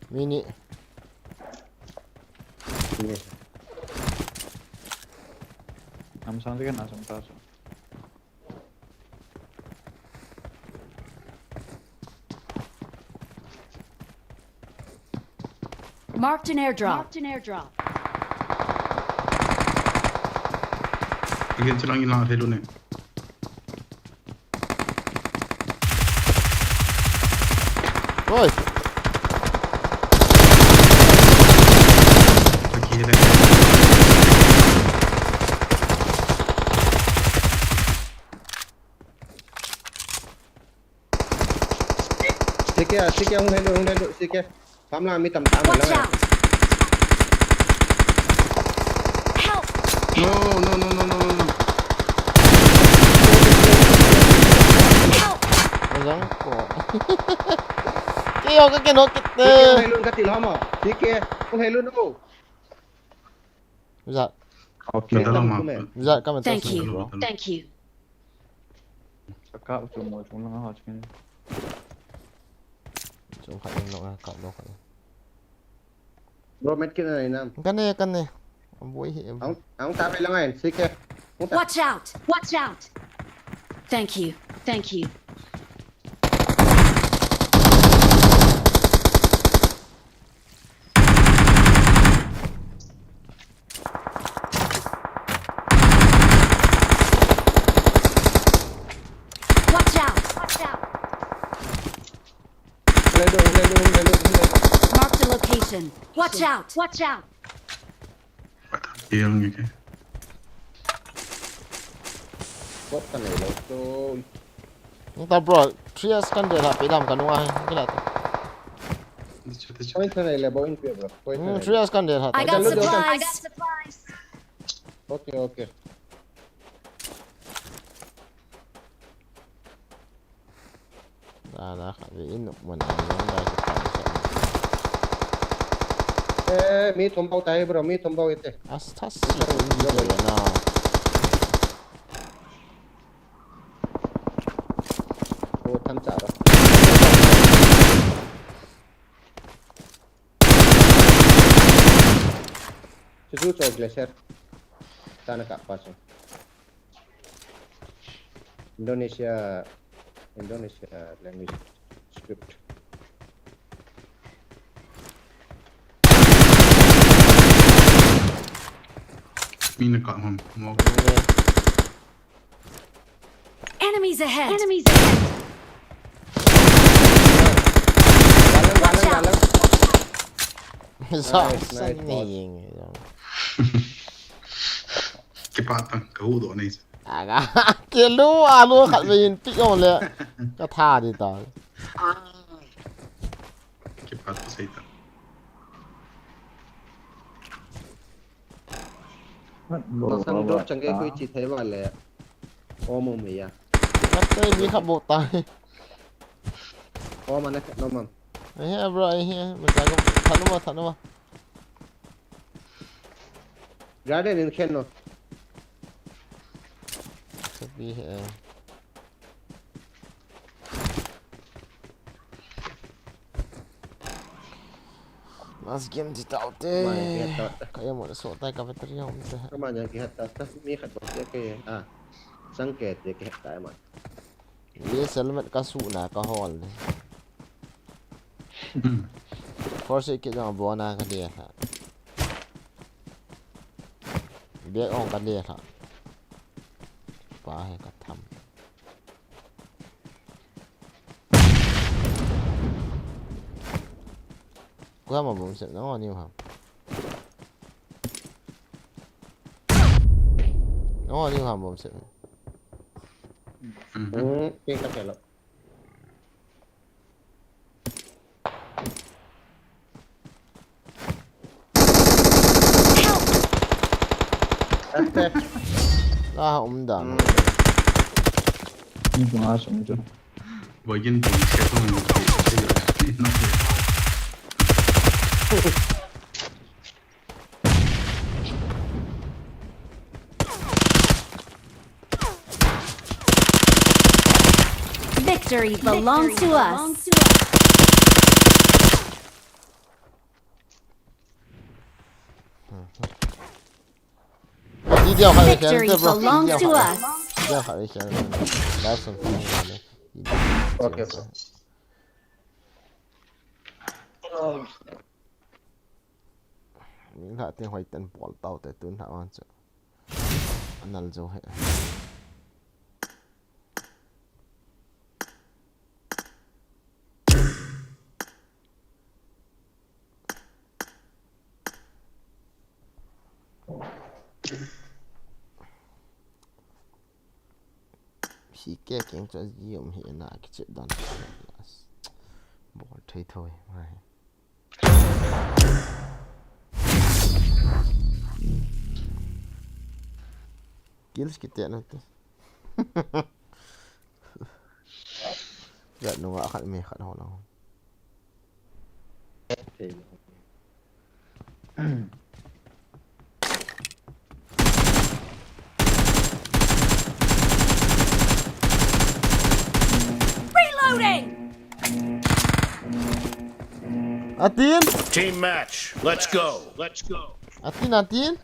Mini. Nam sang tikan asam ta so. Marked an airdrop. Marked an airdrop. Again, chilang ilang helu ne. Oi. Lagi le. Sike, sike, hung helu, hung helu, sike. Pamla mi tam tam. Watch out! Help! No, no, no, no, no, no. Help! Azang ko. Kei jong ka kinoh kit te. Kei, kei, hei lun ka ti lou mo. Kei, kei, kei, hei lun o. Zat. Okay. Nadal ama. Zat, come and talk to me, bro. Thank you. Thank you. Ka kap chu mo chung lang a ho chu. Chung khat in lou a, kap lou khat. Bro, medkit na nei nam? Ka nei, ka nei. Aboi hi. Ang, ang tabi lang ngayon. Sige. Punta. Watch out! Watch out! Thank you. Thank you. Watch out! Watch out! Hello, hello, hello, hello. Marked a location. Watch out! Watch out! Patang hilang ni ke. Bot ka nei lou to. Nang ta bro, three S kan de la pe dam ka nung a he, kila to. Point ka nei le, point pe bro. Point ka nei le. Hmm, three S kan de la. I got supplies. I got supplies. Okay, okay. Da, da, khat ve in, mun a, mun a, khat ve in. Eh, mi thum bou tai, bro, mi thum bou ite. As thas si, mi thum bou na. O, tham cha ba. Chuchu cho glacier. Tana ka pa so. Indonesia, Indonesia language script. Mina ka hom. Mo. Enemies ahead! Enemies ahead! Galang, galang, galang. Nice, nice, boss. Kipa tang, ka hu do nei. Aga, kelu, alu khat ve in pick on le. Ka tha di ta. Kipa tu sei ta. Masang dor chang ke kui chi thei va le. O mo me ya. Mat te mi kha bo ta. O ma na no man. Ai he bro, ai he. Ma ta ko. Tha no ma, tha no ma. Garden in khen no. Sabi he. Last game ti tau te. Mai, kihat tau te. Ka emo le so tai ka battery hom te. Ka ma nya kihat tau te. Mi khat bou te ke. Ah. Sang ke te kihat tai ma. Ye helmet ka su na ka hol ne. Hmm. First aid kit jong abon a ka de ha. Bag ong ka de ha. Pa he ka tham. Kua ma bom sep na ngo ni ha. Ngo ni ha bom sep. Mhm. Hmm, ke ka pelo. Ah, um dan. Ni bunga sung tu. Bagi ni bunga sung tu. Victory belongs to us. Victory belongs to us. Okay, okay. Ni la te hoi ten bol tau te tun la wan chu. Anal jo he. Hi ke keng chu ji um hi na kichep dan. Bol thei thoi mai. Kills kiti na te. Lat nunga khat me khat ho lang. Reloading! Atin! Team match. Let's go. Let's go. Atin, atin.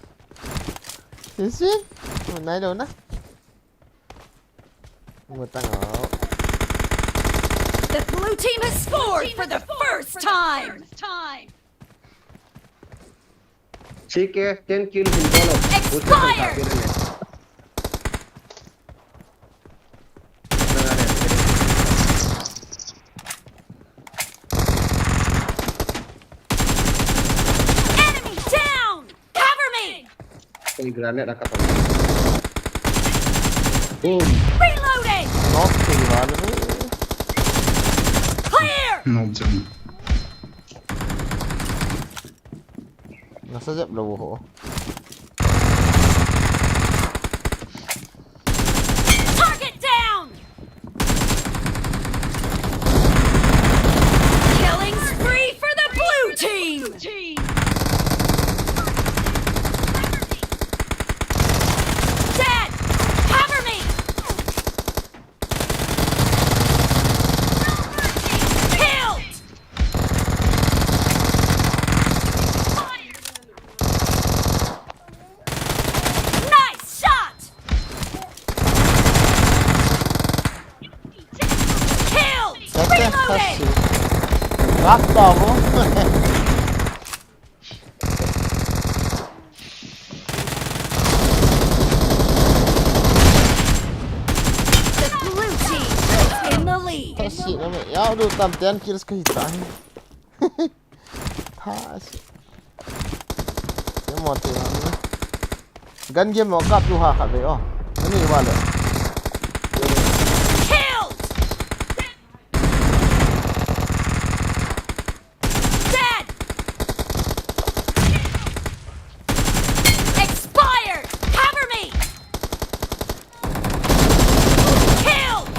Sisi. Munai daw na. Mutang ako. The blue team has scored for the first time. C K ten kill in bolo. Expired. Enemy down. Cover me. Kay granate nakatong. Boom. Reloading. Knock kay granate. Clear. Knock jam. Nasa jab lou ho. Target down. Killing spree for the blue team. Dead. Cover me. Killed. Nice shot! Killed! Reloading! Rakta ho. The blue team is in the lead. Tha si na me. Ya, du tam ten kills kahi ta hi. Tha si. Ye mo te na. Gun game mo kap du ha kha ve o. Ani wa le. Killed! Dead! Expired! Cover me! Killed!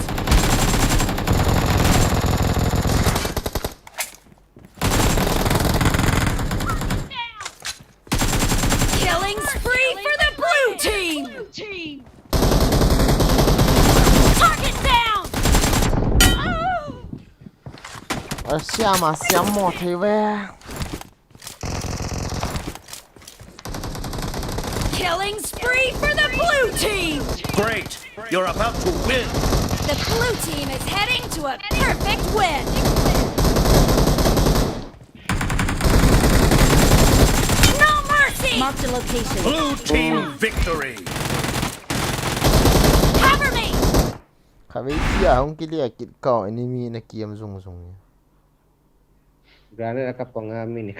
Killing spree for the blue team! Target down! Asiam, asiam mo thei ve. Killing spree for the blue team! Great! You're about to win! The blue team is heading to a perfect win! No mercy! Marked a location. Blue team victory! Cover me! Khatvei tia hung kilia kit kau enemy na kiam zung zung. Granate a kapang a mi ni.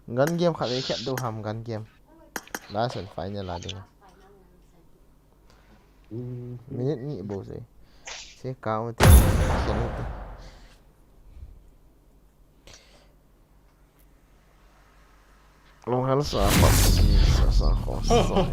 Gun game khatvei khat du ham gun game. Last and final a ding. Minute ni bou sei. Se kau te. Khen te. Long hal sa pa si sa sa ko sa.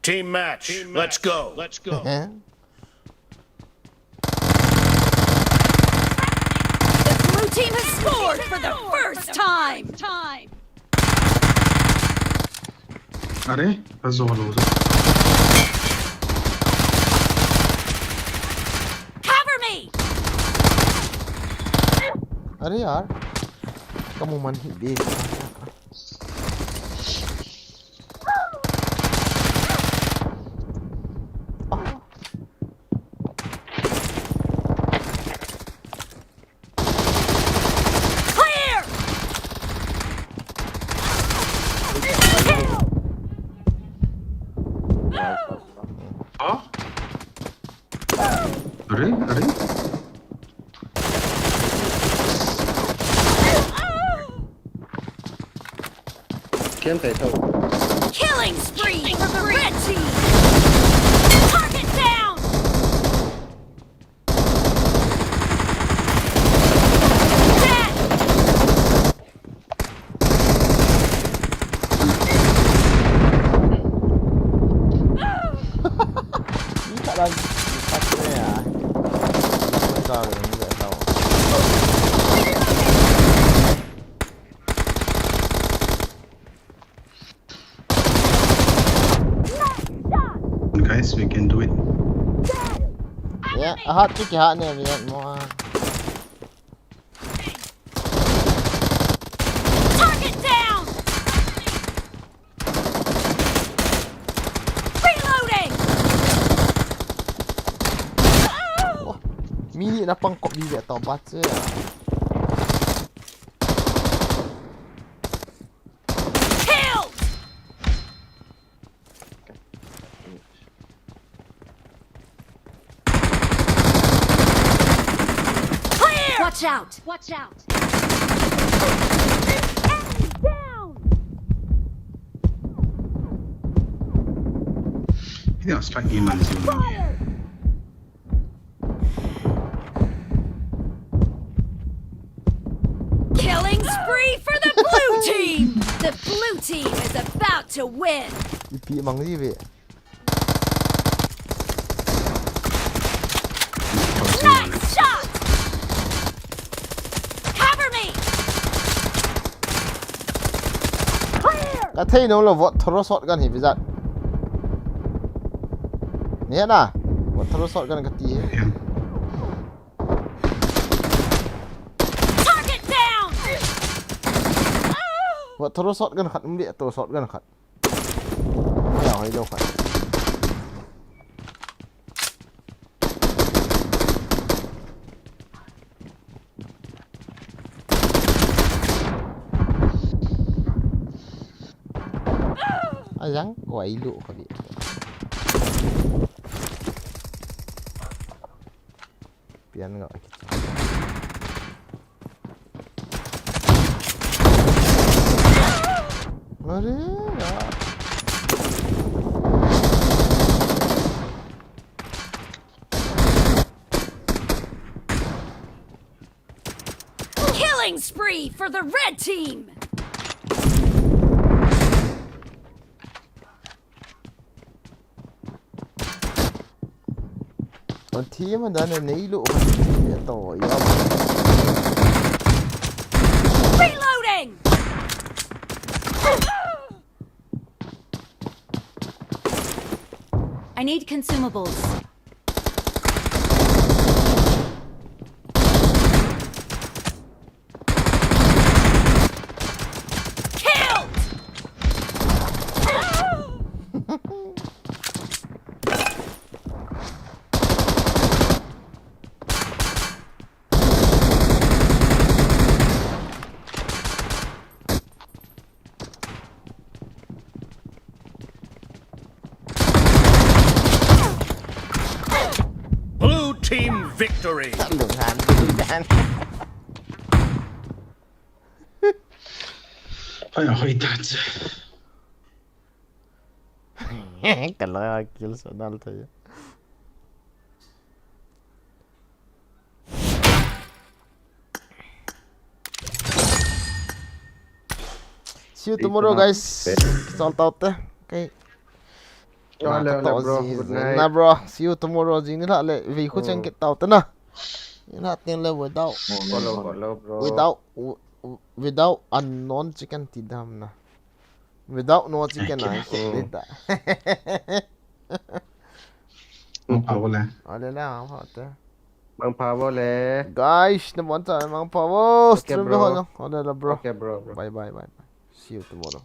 Team match. Let's go. Let's go. The blue team has scored for the first time. Are, azo lo zo. Cover me. Are yaar. Kamu man hi be. Clear! Huh? Are, are. Kem tai tau. Killing spree for the red team. Target down. Dead. Guys, we can do it. Yeah, a hat chu kihat ne, mi mo. Target down! Reloading! Oh, mi ni na pang kop ni ve tau bat che. Killed! Clear! Watch out! Watch out! Enemy down! Hindi, strike game man. Fire! Killing spree for the blue team! The blue team is about to win! Ipi mang ji ve. Nice shot! Cover me! Clear! Ka thei nom lou, vot thoro shotgun hi vizat. Ni na, vot thoro shotgun ka ti hi. Target down! Vot thoro shotgun khat, um le to shotgun khat. Ya, hoi lou khat. Ajang, wai lu khat. Pian nga. Are, ya. Killing spree for the red team! An thi man dan nei lo, ya to, ya. Reloading! I need consumables. Killed! Blue team victory. Lung han, lung han. Ai, hoi ta che. Ka la kill so nal thei. See you tomorrow, guys. Salt out te. Okay. Ole, ole, bro. Good night. Na, bro. See you tomorrow. Jing ni la le. Vei khu cheng kit tau te na. Ni la teng le without. Ole, ole, bro. Without, w-, w-, without unknown chicken ti dam na. Without no chicken, I can, ah, shit, oh. Data. Mangpha vo le. Ole le, mangpha te. Mangpha vo le. Guys, nabonchauvin mangpha vo. Okay, stream bro. Ho jong. Ole le, bro. Okay, bro, bro. Bye, bye, bye, bye. See you tomorrow.